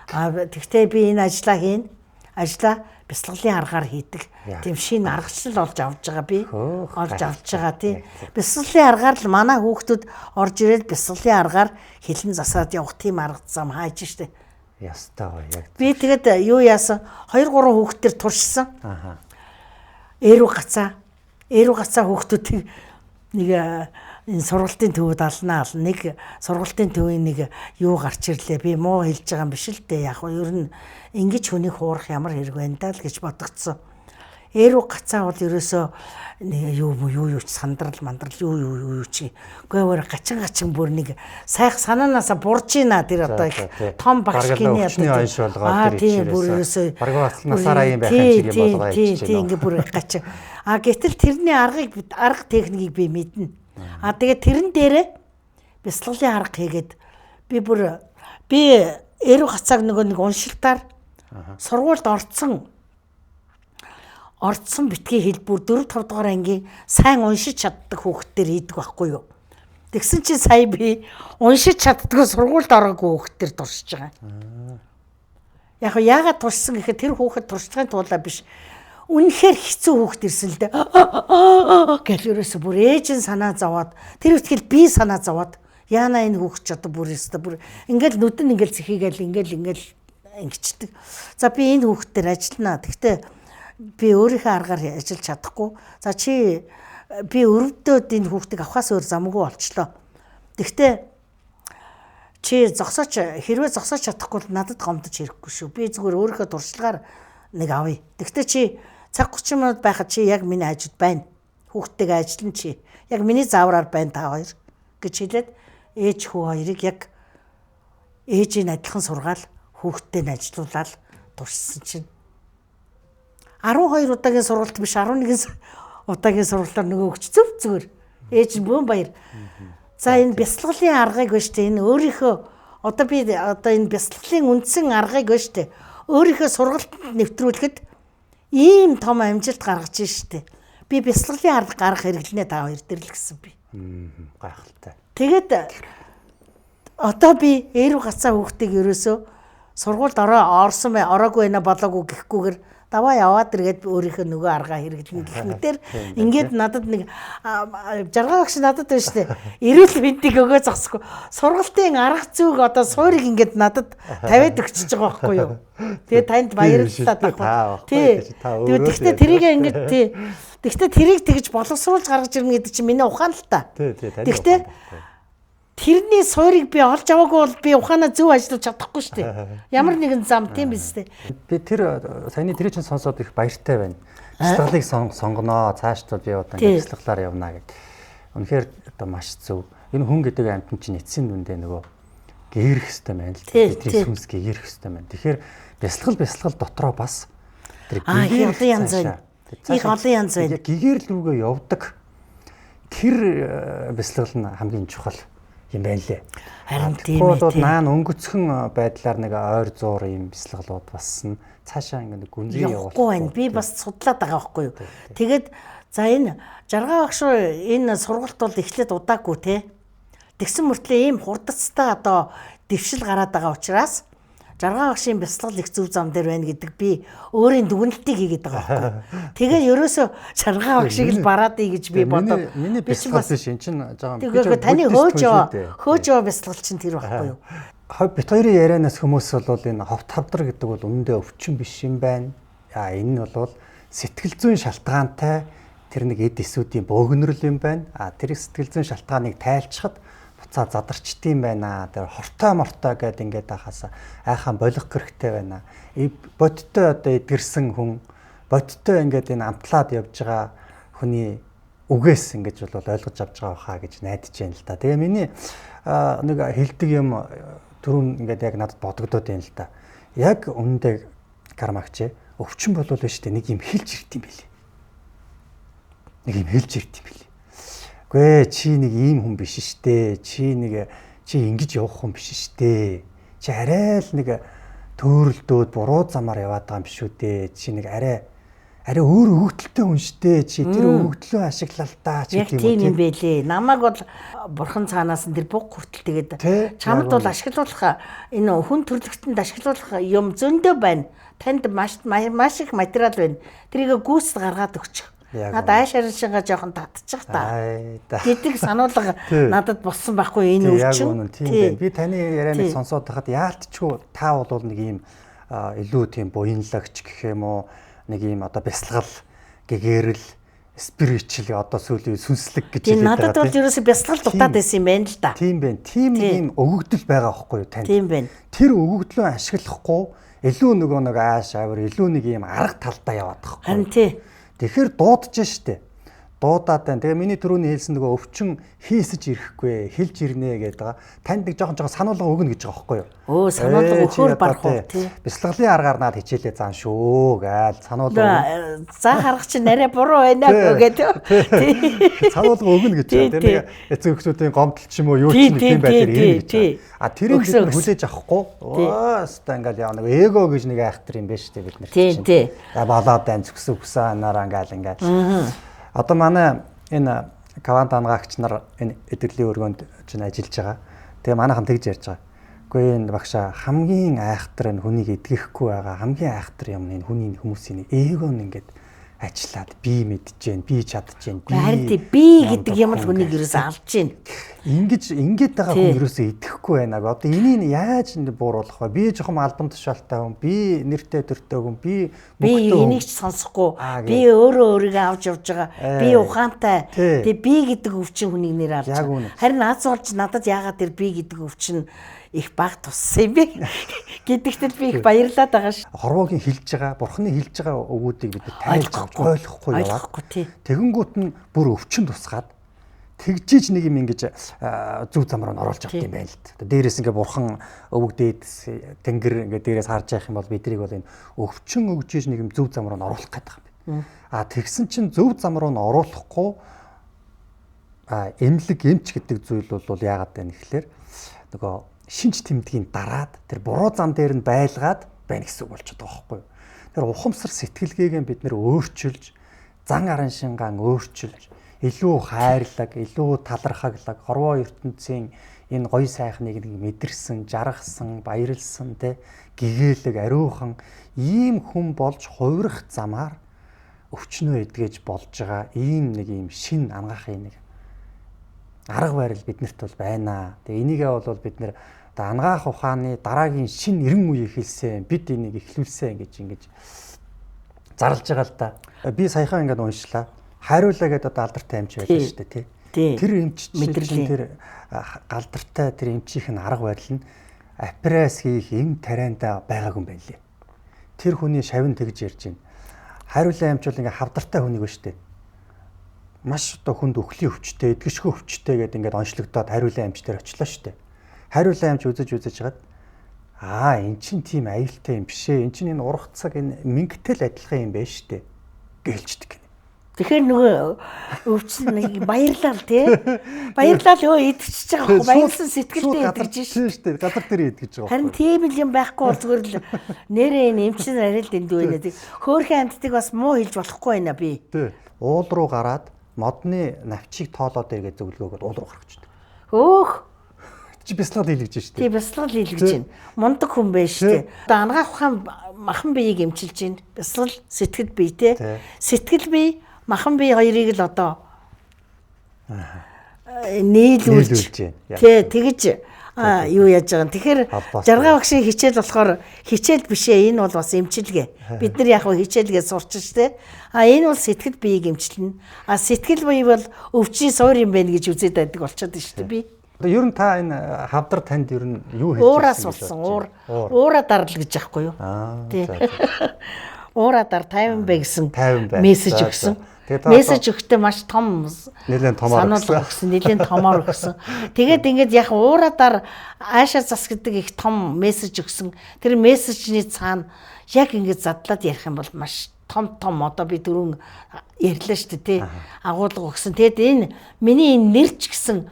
А тэгтээ би энэ ажлаа хийн. Ажлаа бяцлаглын аргаар хийдэг. Тийм шинэ аргачлал олж авч байгаа би. Олж авч байгаа тий. Бяцлаглын аргаар л манай хүүхдүүд орж ирээд бяцлаглын аргаар хилэн засаад явах тийм арга зам хайж штэ. Ястай гоё яг. Би тэгээд юу яасан 2 3 хүүхдээр туршсан. Аа. Эрүү гацаа хүүхдүүдийг нэг энэ сургалтын төвөд алнаа ал нэг сургалтын төвийн нэг юу гарч ирлээ. Би муу хэлж байгаа юм биш л дээ. Яг нь ер нь ингэж хүнийг хуурах ямар хэрэг байна даа л гэж бодогдсон. Эрүү гацаа бол ерөөсөө нэг юу юу ч сандрал мандрал юу юу юу чи. Үгүй өөр гачин бүр нэг сайх санаанаасаа бурж ийна тэр одоо их том багш гинэ одоо оёш болгоод тэр ичээрээс. Бараг бас насаараа юм байх юм шиг юм болгоо ичээ. Тийм ингээ бүр гачин. А гэтэл тэрний аргыг арга техникийг би мэднэ. А тэгээд тэрэн дээрээ бяцлаглалын арга хийгээд би бүр би эрүү гацааг нөгөө нэг уншилтаар сургуульд орцсон битгий хэлбэр 4 5 дугаар ангийн сайн уншиж чаддаг хүүхдээр хийдэг байхгүй юу. Тэгсэн чинь сая би уншиж чаддгүй сургуульд ороогүй хүүхдээр туршиж байгаа. Яг яагаад туршсан гэхэд тэр хүүхэд туршлагын тулаа биш. Үнэхээр хэцүү хүүхд ирсэн л дээ. Гэл ерөөсө бүр ээж нь санаа зовоод тэр үтгэл би санаа зовоод яана энэ хүүхд ч одоо бүр өстө бүр ингээл нүдэн ингээл зэхийгээл ингээл ингээл ингэчдэг. За би энэ хүүхдээр ажиллана. Тэгтээ би өөрийнхөө аргаар ажиллаж чадахгүй. За чи би өрөвдөөд энэ хүүхдийг авахаас өөр замгүй болчлоо. Тэгтээ чи зогсооч хэрвээ зогсооч чадахгүй бол надад гомдож хэрэггүй шүү. Би зүгээр өөрийнхөө туршлагаар нэг авъя. Тэгтээ чи цаг 30 минут байхад чи яг миний хажууд байна. Хүүхдтэйгээ ажиллана чи. Яг миний заавраар байна та хоёр гэж хэлээд ээж хүү хоёрыг яг ээжийг адилхан сургаал хүүхдтэй нь ажилуулаад туршсан чинь 12 удаагийн сургалт биш 11 удаагийн сургалтаар нөгөө өгч зөв зүгээр ээж нь бөөн баяр. За энэ бяцлаглалын аргыг ба штэ энэ өөрийнхөө одоо би одоо энэ бяцлаглалын үндсэн аргыг ба штэ Өөрийнхөө сургалтанд нэвтрүүлэхэд ийм том амжилт гаргаж штэ. Би бясалгалын арга гаргах хэрэглэнэ та хоёр дээр л гэсэн би. Гайхалтай. Тэгээд одоо би эрүү гацаа хүүхдийг ерөөсөө сургуульд орсон бай, ороогүй байна болоогүй гэхгүйгээр даваа яваад иргээд өөрийнхөө нөгөө аргаа хэрэглэнэ гэх мэтэр ингээд надад нэг жаргал багш надад байна шүү дээ. Эрүүл мэндийг өгөө зогсохгүй. Сургалтын арга зүйг одоо суурийг ингээд надад тавиад өгчөж байгаа байхгүй юу? Тэгээ танд баярлалаа таах. Тий. Тэгэхдээ тэрийг ингээд тий. Тэгэхдээ тэрийг тэгж боловсруулж гаргаж ирнэ гэдэг чинь миний ухаан л та. Тэгэхдээ тэрний суурийг би олж аваагүй бол би ухаанаа зөв ажиллаж чадахгүй шүү дээ. Ямар нэгэн зам тийм биз дээ. Би тэр саяны тэр чинь сонсоод их баяртай байна. Бясалгалыг сонгоноо. Цаашдаа би одоо ингэ бясалгалаар явна гэд. Үнэхээр одоо маш зөв. Энэ хүн гэдэг амьтан чинь эцсийн дүндээ нөгөө гэрэх хэвээр байна л. Бидний сүнс гэрэх хэвээр байна. Тэгэхээр бясалгал дотроо бас тэр гэгэр олон янз байна. Их олон янз байна. Гэгэрл рүүгээ явдаг тэр бясалгал нь хамгийн чухал юм байна лээ. Харин тийм ээ. Бол наан өнгөцхөн байдлаар нэг ойр зуур юм бясалгалууд басна. Цаашаа ингэ гүнзгий явуулахгүй байна. Би бас судлаад байгаа байхгүй юу. Тэгээд за энэ жаргал багш энэ сургалт бол эхлээд удаагүй те. Тэгсэн мөртлөө ийм хурдцтай одоо дэвшил гараад байгаа учраас жаргал багшийн бясалгал их зөв зам дээр байна гэдэг би өөрийн дүгнэлтийг хийгээд байгаа байхгүй. Тэгээ ерөөсөө жаргал багшийг л бараад ий гэж би бодоод. Миний бясалгал биш эн чинь жаахан. Тэгээ таны хөөж яваа бясалгал чинь тэр байхгүй юу? Бит хоёрын ярианаас хүмүүс бол энэ ховт хавдар гэдэг бол үнэндээ өвчин биш юм байна. А энэ нь бол сэтгэл зүйн шалтгаантай тэр нэг эд эсүүдийн бөөгнөрл юм байна. А тэр сэтгэл зүйн шалтгааныг тайлчхад буцаа задарчдсан байна. Тэр хортой мортой гэд ингээд ахаас айхаа болох хэрэгтэй байна. Бодтой одоо эдгэрсэн хүн, бодтой ингээд энэ амтлаад явж байгаа хүний үгээс ингэж бол ойлгож авч байгаа хаа гэж найдаж байна л да. Тэгээ миний нэг хэлдэг юм түрүүн ингээд яг надад бодогдоод байна л да. Яг үнэндээ кармагч өвчин болвол биш үү нэг юм хэлж ирд юм билээ. Нэг юм хэлж ирд юм билээ. Үгүй ээ чи нэг ийм хүн биш штэ. Чи нэг чи ингэж явах хүн биш штэ. Чи арай л нэг төөрөлдөөд буруу замаар яваад байгаа юм биш үү дээ. Чи нэг арай өөр өгөгдөлтэй хүн штэ. Чи тэр өгөгдлөө ашиглал та чи тийм юм бэлээ. Намайг бол бурхан цаанаас нь тэр буг хүртэл тэгээд чамд бол ашиглуулах энэ хүн төрлөختөнд ашиглуулах юм зөндөө байна. Танд маш маш их материал байна. Тэрийг гүйцэд гаргаад өгчих. Над ааш аршингаа жоохон татчих та гэдэг сануулга надад болсон байхгүй энэ өвчин. Тийм байна. Би таны ярианыг сонсоод байхад яалтчгүй та бол нэг ийм илүү тийм буянлагч гэх юм уу нэг ийм одоо бясалгал гэгэрэл spiritual одоо сүүлийн сүнслэг гэж хэлээд байгаа. Надад бол ерөөсөө бясалгал дутаад байсан юм байна л да. Тийм байна. Тийм нэг ийм өгөгдөл байгаа байхгүй юу танд. Тийм байна. Тэр өгөгдлөө ашиглахгүй илүү нөгөө нэг ааш авир илүү нэг ийм арга талдаа яваад байгаа байхгүй. Харин тий. Тэгэхээр дуудаж штэ. Дуудаад байна. Тэгээ миний түрүүний хэлсэн нөгөө өвчин хийсэж ирэхгүй, хэлж ирнэ гэдэг байгаа. Танд нэг жоохон сануулга өгнө гэж байгаа байхгүй юу? Өө сануулга өгөхөөр барах уу тий. Бясалгалын аргаар наад хичээлээ заан шүү гээл сануулга. За харах чинь арай буруу байна гэдэг. Тий. Сануулга өгнө гэж байгаа. Тэр нэг эцэг эхчүүдийн гомдол ч юм уу юу ч нэг тийм байдлаар ирнэ гэж. А тэрийг бид хүлээж авахгүй. Өө өстой ингээл яа нэг эго гэж нэг айхтар юм байна шүү дээ бид нар чинь. Тий. Болоод байна зүгсэн үсэн анаараа ингээл ингээл. Одоо манай энэ кавант ангаагч нар энэ эдгэрлийн өргөөнд чинь ажиллаж байгаа. Тэгээ манайхан тэгж ярьж байгаа. Үгүй энэ багшаа хамгийн айхтар энэ хүнийг эдгэхгүй байгаа хамгийн айхтар юм энэ хүний хүмүүсийн эго нь ингээд ажиллаад би мэдж гэн, би чадж гэн, би харин тий би гэдэг юм л хүнийг ерөөсөө алж гин. Ингэж ингээд байгаа хүн ерөөсөө идэхгүй байна. Одоо энийг яаж бууруулах вэ? Би жоохон албан тушаалтай хүн, би нэртэй төртэй хүн, би мөнгөтэй хүн. Би энийг ч сонсохгүй. Би өөрөө өөрийгөө авч явж байгаа. Би ухаантай. Тэгээ би гэдэг өвчин хүнийг нэр алж байгаа. Харин аз болж надад яагаад тэр би гэдэг өвчин их баг туссан юм бэ гэдэгт би их баярлаад байгаа ш. Хорвоогийн хэлж байгаа, бурхны хэлж байгаа өгүүдийг бид тайлж ойлгохгүй яваад. Тэгэнгүүт нь бүр өвчин тусгаад тэгжиж нэг юм ингэж зөв зам руу оруулж авт юм байна л да. Дээрээс ингээ бурхан өвөг дээд тэнгэр ингээ дээрээс харж явах юм бол бидрийг бол энэ өвчин өгжиж нэг юм зөв зам руу оруулах гэдэг юм байна. А тэгсэн чинь зөв зам руу оруулахгүй эмнэлэг эмч гэдэг зүйл бол яагаад вэ гэхлээр нөгөө шинж тэмдгийн дараад тэр буруу зам дээр нь байлгаад байна гэсэн үг болчиход байгаа байхгүй юу. Тэр ухамсар сэтгэлгээг бид нэр өөрчилж, зан араншингаан өөрчилж, илүү хайрлаг, илүү талархаглаг, хорвоо ертөнцийн энэ гоё сайхныг нэг мэдэрсэн, жаргасан, баярлсан, тэ гэгээлэг, ариухан ийм хүн болж хувирах замаар өвчнөө эдгэж болж байгаа ийм нэг ийм шин ангаахын нэг арга барил биднэрт бол байна. Тэгээ энийгээ бол бид нэр одоо ангаах ухааны дараагийн шин 90 үе эхэлсэн. Бид энийг эхлүүлсэн гэж ингэж зарлж байгаа л да. Би саяхан ингээд уншлаа. Хайруулаа гэдэг одоо алдартай эмч байлаа шүү дээ, тий. Тэр эмч чинь тэр галдартай тэр эмчийнх нь арга барил нь апрес хийх эм тарианда байгаагүй юм байна лээ. Тэр хүний шавин тэгж ярьж байна. Хайруулаа эмч бол ингээ хавдартай хүнийг ба шүү дээ. Маш одоо хүнд өхлийн өвчтэй, эдгэшгүй өвчтэй гэдэг ингээд онцлогдоод хайруулаа эмч дээр очлоо шүү дээ. Хайруулаа эмч үзэж үзэж хагаад аа эн чин тийм аюултай юм биш ээ. Эн чин энэ ургацаг энэ мингтэл адилхан юм байна шүү дээ гэлждэг. Тэгэхээр нөгөө өвчин нэг баярлал тий. Баярлал өө идчихэж байгаа байхгүй баярлсан сэтгэлдээ идэж шин шүү дээ. Газар дээр идэж байгаа. Харин тийм л юм байхгүй бол зүгээр л нэрээ энэ эмчин арай л дэндүү байна. Хөөхөн амьтдыг бас муу хэлж болохгүй байна би. Тий. Уул руу гараад модны навчийг тоолоод иргээ зөвлөгөөгөөд уул руу гарах гэж. Хөөх. Чи бясалгал хийлгэж шүү дээ. Тий, бясалгал хийлгэж байна. Мундаг хүн байж шүү дээ. Одоо ангаах ухаан махан биеийг эмчилж байна. Бясалгал сэтгэл бие тий. Сэтгэл бие махан бие хоёрыг л одоо нийлүүлж тий тэгж юу яаж байгаа юм. Тэгэхээр жаргаа багшийн хичээл болохоор хичээл биш ээ, энэ бол бас эмчилгээ. Бид нар яг хичээлгээ сурч штэ. А энэ бол сэтгэл биеийг эмчилнэ. А сэтгэл бие бол өвчний суур юм байна гэж үзээд байдаг болчиход штэ би. Одоо ер нь та энэ хавдар танд ер нь юу хэлж уураас болсон уур. Уураа дарал гэж яахгүй юу? Тий. Уураа дар 50 бай гэсэн мессеж өгсөн. Мессеж өгтөө маш том нэлээд томоор өгсөн, нэлээд томоор өгсөн. Тэгээд ингээд яг уураа дар аашаа зас гэдэг их том мессеж өгсөн. Тэр мессежний цаана яг ингээд задлаад ярих юм бол маш том том одоо би дөрөв ярьлаа шүү дээ, тий. Агуулга өгсөн. Тэгээд энэ миний энэ нэр ч гэсэн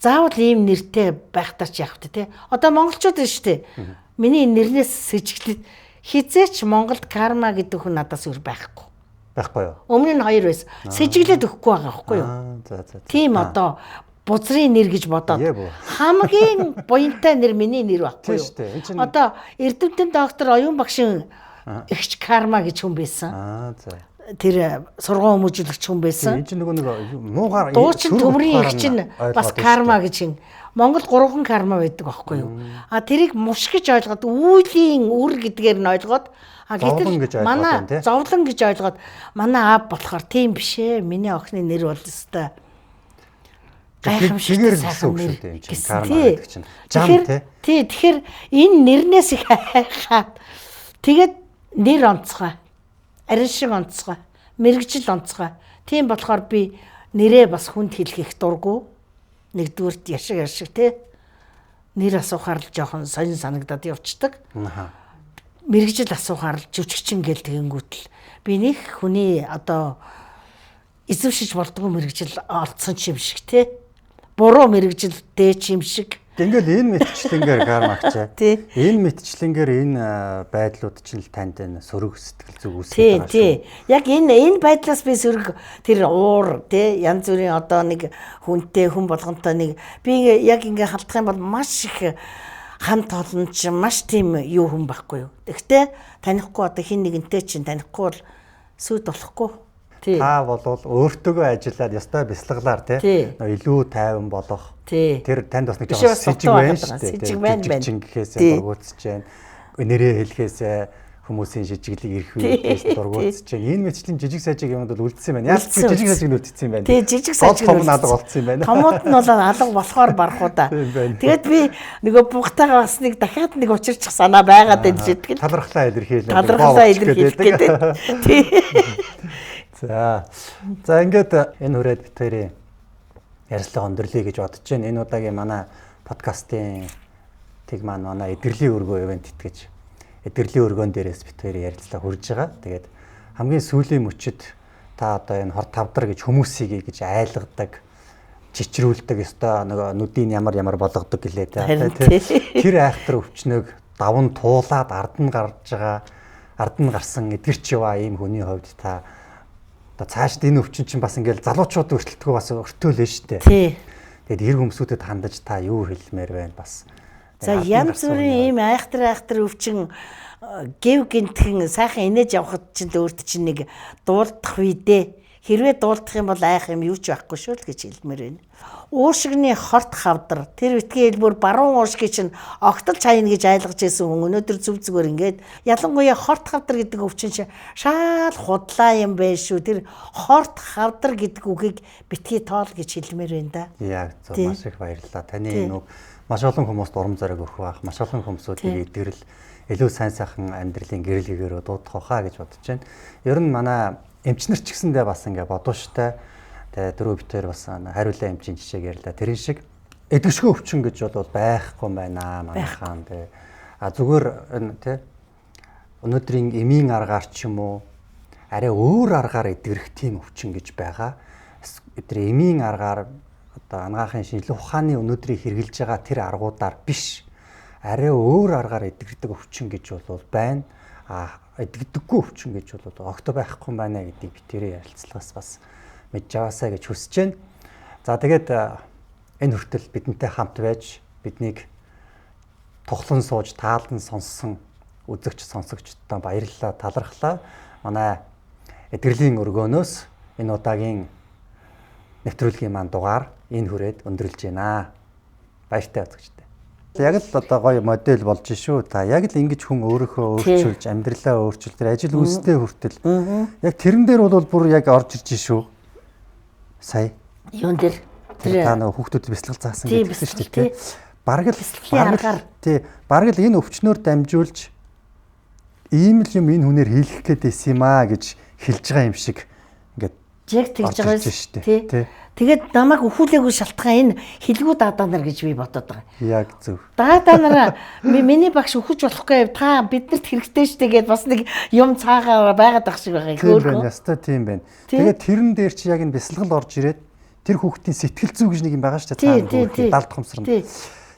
заавал ийм нэртэй байхдаа ч яах вэ, тий. Одоо монголчууд шүү дээ. Миний энэ нэрнээс сэжиглээд хизээч Монголд карма гэдэг хүн надаас өөр байхгүй. Байхгүй юу? Өмнө нь хоёр байсан. Сэжиглээд өгөхгүй байгаа байхгүй юу? За за. Тийм одоо бузрын нэр гэж бодоод хамгийн буянтай нэр миний нэр байхгүй юу? Одоо эрдэмтэн доктор Оюун багшийн эгч карма гэж хүн байсан. За. Тэр сургууль хүмүүжүүлэгч хүн байсан. Энэ чинь нөгөө нэг муугар дуучин төмрийн эгч нь бас карма гэж юм. Монгол 3 карма байдаг байхгүй юу? А тэрийг муш гэж ойлгоод үүлийн үр гэдгээр нь ойлгоод а гэтэл манай зовлон гэж ойлгоод манай аав болохоор тийм биш ээ. Миний охины нэр бол өстой гайхамшигтай гэсэн үг шүү дээ. Энэ чинь карма гэдэг чинь. Жам тий. Тий, тэгэхээр энэ нэрнээс их хайхаад тэгээд нэр онцгой, арин шиг онцгой, мэргэжил онцгой. Тийм болохоор би нэрээ бас хүнд хэлэх их дургу. Нэгдүгüрт яшиг яшиг тий. Нэр асуухаар л жоохон сонин санагдаад явцдаг. Мэргэжил асуухаар л жүжигчин гэл тэгэнгүүтэл би нэг хүний одоо эзэмшиж болдгоо мэргэжил олдсон ч юм шиг тий. Буруу мэргэжилтэй ч юм шиг. Ингээл энэ мэтчлэнгээр кармагч. Энэ мэтчлэнгээр энэ байдлууд чинь л танд энэ сөрөг сэтгэл зүг үүсгэж байгаа шүү. Тий. Яг энэ байдлаас би сөрөг тэр уур тий янз бүрийн одоо нэг хүнтэй хүн болгонтой нэг би яг ингээ халдах юм бол маш их хан толон ч маш тийм юу хүн байхгүй юу. Тэгтээ танихгүй одоо хин нэгэнтэй чинь танихгүй бол сүд болохгүй. Та болвол өөртөөгөө ажиллаад ёстой бясалгалаар тий илүү тайван болох. Тэр танд бас нэг жоохон сэжиг байна шүү дээ. Сэжиг байна байна. Жижигчин гэхээсээ дургуутсаж байна. Нэрээ хэлэхээсээ хүмүүсийн жижиглийг ирэх үеэс дургуутсаж байна. Энэ мэтчлийн жижиг сажиг юмд бол үлдсэн байна. Яаж ч жижиг сажиг нь үлдсэн юм байна. Тий, жижиг сажиг том алга болцсон юм байна. Томууд нь бол алга болохоор барах уу да. Тэгээд би нөгөө бугтайгаа бас нэг дахиад нэг учирчих санаа байгаад энэ шийтгэл. Талархлаа илэрхийлээ. Талархлаа илэрхийлэх гэдэг. Тий. За. За ингээд энэ хүрээд бид хоёрын ярилцлага өндөрлөе гэж бодож байна. Энэ удаагийн манай подкастын тэг маань манай эдгэрлийн өргөө ивент итгэж эдгэрлийн өргөөн дээрээс бид хоёрын ярилцлага хүрж байгаа. Тэгээд хамгийн сүүлийн мөчид та одоо энэ хор тавдар гэж хүмүүсийг гэж айлгадаг, чичрүүлдэг, ёстой нөгөө нүдийг ямар ямар болгодог гэлээ та. Тэр айхтар өвчнөг даван туулаад ард нь гарч байгаа ард нь гарсан эдгэрч яваа ийм хүний хувьд та одоо цаашд энэ өвчин чинь бас ингээл залуучууд өртөлтгөө бас өртөөлөө штэ. Тий. Тэгээд эрг хүмүүсүүдэд хандаж та юу хэлмээр байна бас. За янз бүрийн ийм айхтар өвчин гэв гинтхэн сайхан инээж явхад чинь өөрт чинь нэг дуулдах үедээ хэрвээ дуулдах юм бол айх юм юу ч байхгүй шүү л гэж хэлмээр байна. Уушигны хорт хавдар тэр битгий хэлбэр баруун уушгийг чинь огтолж хайна гэж айлгаж байсан хүн өнөөдөр зүв зүгээр ингээд ялангуяа хорт хавдар гэдэг өвчин чинь шаал худлаа юм байна шүү. Тэр хорт хавдар гэдэг үгийг битгий тоол гэж хэлмээр байна да. Яг зөв, маш их баярлалаа. Таны энэ үг маш олон хүмүүст урам зориг өгөх байх. Маш олон хүмүүсүүдийг эдгэрэл илүү сайн сайхан амьдралын гэрэлгээрөө дуудах байхаа гэж бодож байна. Ер нь манай эмчнэр ч гэсэндээ бас ингээ бодууштай. Тэгээ дөрөв битээр бас хариулаа эмчийн жишээг ярьлаа. Тэрэн шиг эдгэшгүй өвчин гэж бол байхгүй байна манайхаан тий. А зүгээр энэ тий өнөөдрийн эмийн аргаар ч юм уу арай өөр аргаар эдгэрэх тийм өвчин гэж байгаа. Тэр эмийн аргаар одоо анагаахын шинжилгээ ухааны өнөөдрийг хэрэгжилж байгаа тэр аргуудаар биш. Арай өөр аргаар эдгэрдэг өвчин гэж бол байна. А эдгдэггүй өвчин гэж бол огт байхгүй байна гэдгийг битэрээ ярилцлагаас бас мэдж аваасай гэж хүсэж байна. За тэгээд энэ хүртэл бидэнтэй хамт байж биднийг тухлан сууж таалан сонссон үзэгч сонсогчдод баярлалаа, талархлаа. Манай эдгэрлийн өргөөнөөс энэ удаагийн нэвтрүүлгийн маань дугаар энэ хүрээд өндөрлж байна. Баяртай үзэгчдээ. Яг л одоо гоё модель болж шүү та. Яг л ингэж хүн өөрийнхөө өөрчилж, амьдралаа өөрчилж, тэр ажил үйлстэй хүртэл яг тэрэн дээр бол бүр яг орж ирж шүү. Сая. Юун дээр? Тэр та нөгөө хүүхдүүдэд бяцлал заасан Тий, гэдэг шүү бяцлал, дээ. Бараг л Бяцлагын аргаар. Тий, бараг л энэ өвчнөр дамжуулж ийм л юм энэ хүнээр хийлгэх гээд байсан юм аа гэж хэлж байгаа юм шиг ингээд Яг тэгж орж байгаа ирж штэ. Тий. Тий. Тэгээд намайг өхүүлээгүй шалтгаан энэ хилгүү даадаа нар гэж би бодод байгаа. Яг зөв. Даадаа нараа миний багш өхөж болохгүй та биднэрт хэрэгтэй штэ гэдээ бас нэг юм цаагаа байгаад ах шиг байгаа. Тийм байна, ястай тийм байна. Тэгээд тэрэн дээр чи яг энэ бясалгал орж ирээд тэр хүүхдийн сэтгэл зүй гэж нэг юм байгаа шүү дээ. Тий, Цаана тий, хүүхдийн тий. далд хомсорно. Тий.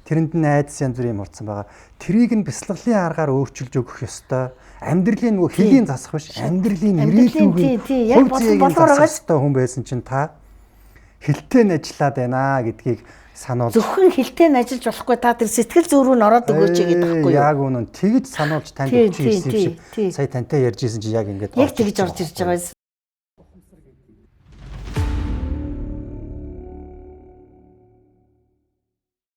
Тэрэнд нь айдас янз бүрийн юм орцсон байгаа. Тэрийг нь бясалгалын аргаар өөрчилж өгөх ёстой. Амьдралын нөгөө хөлийн засах биш, амьдралын Амьдралын, ирээдүйн тий, тий, яг хувь болсон зээг нь болоор засах байгаа. ёстой хүн байсан чинь та хилтэй нь ажиллаад байна гэдгийг сануулж Зөвхөн хилтэй нь ажиллаж болохгүй та тэр сэтгэл зүй рүү н ороод өгөөч гэдэг байхгүй юу? Яг үнэн тэгж сануулж танд Тий, өгч ирсэн юм тий, шиг тий. сая тантай ярьж исэн чи яг ингээд Яг тэгж орж ирж байгаа юм.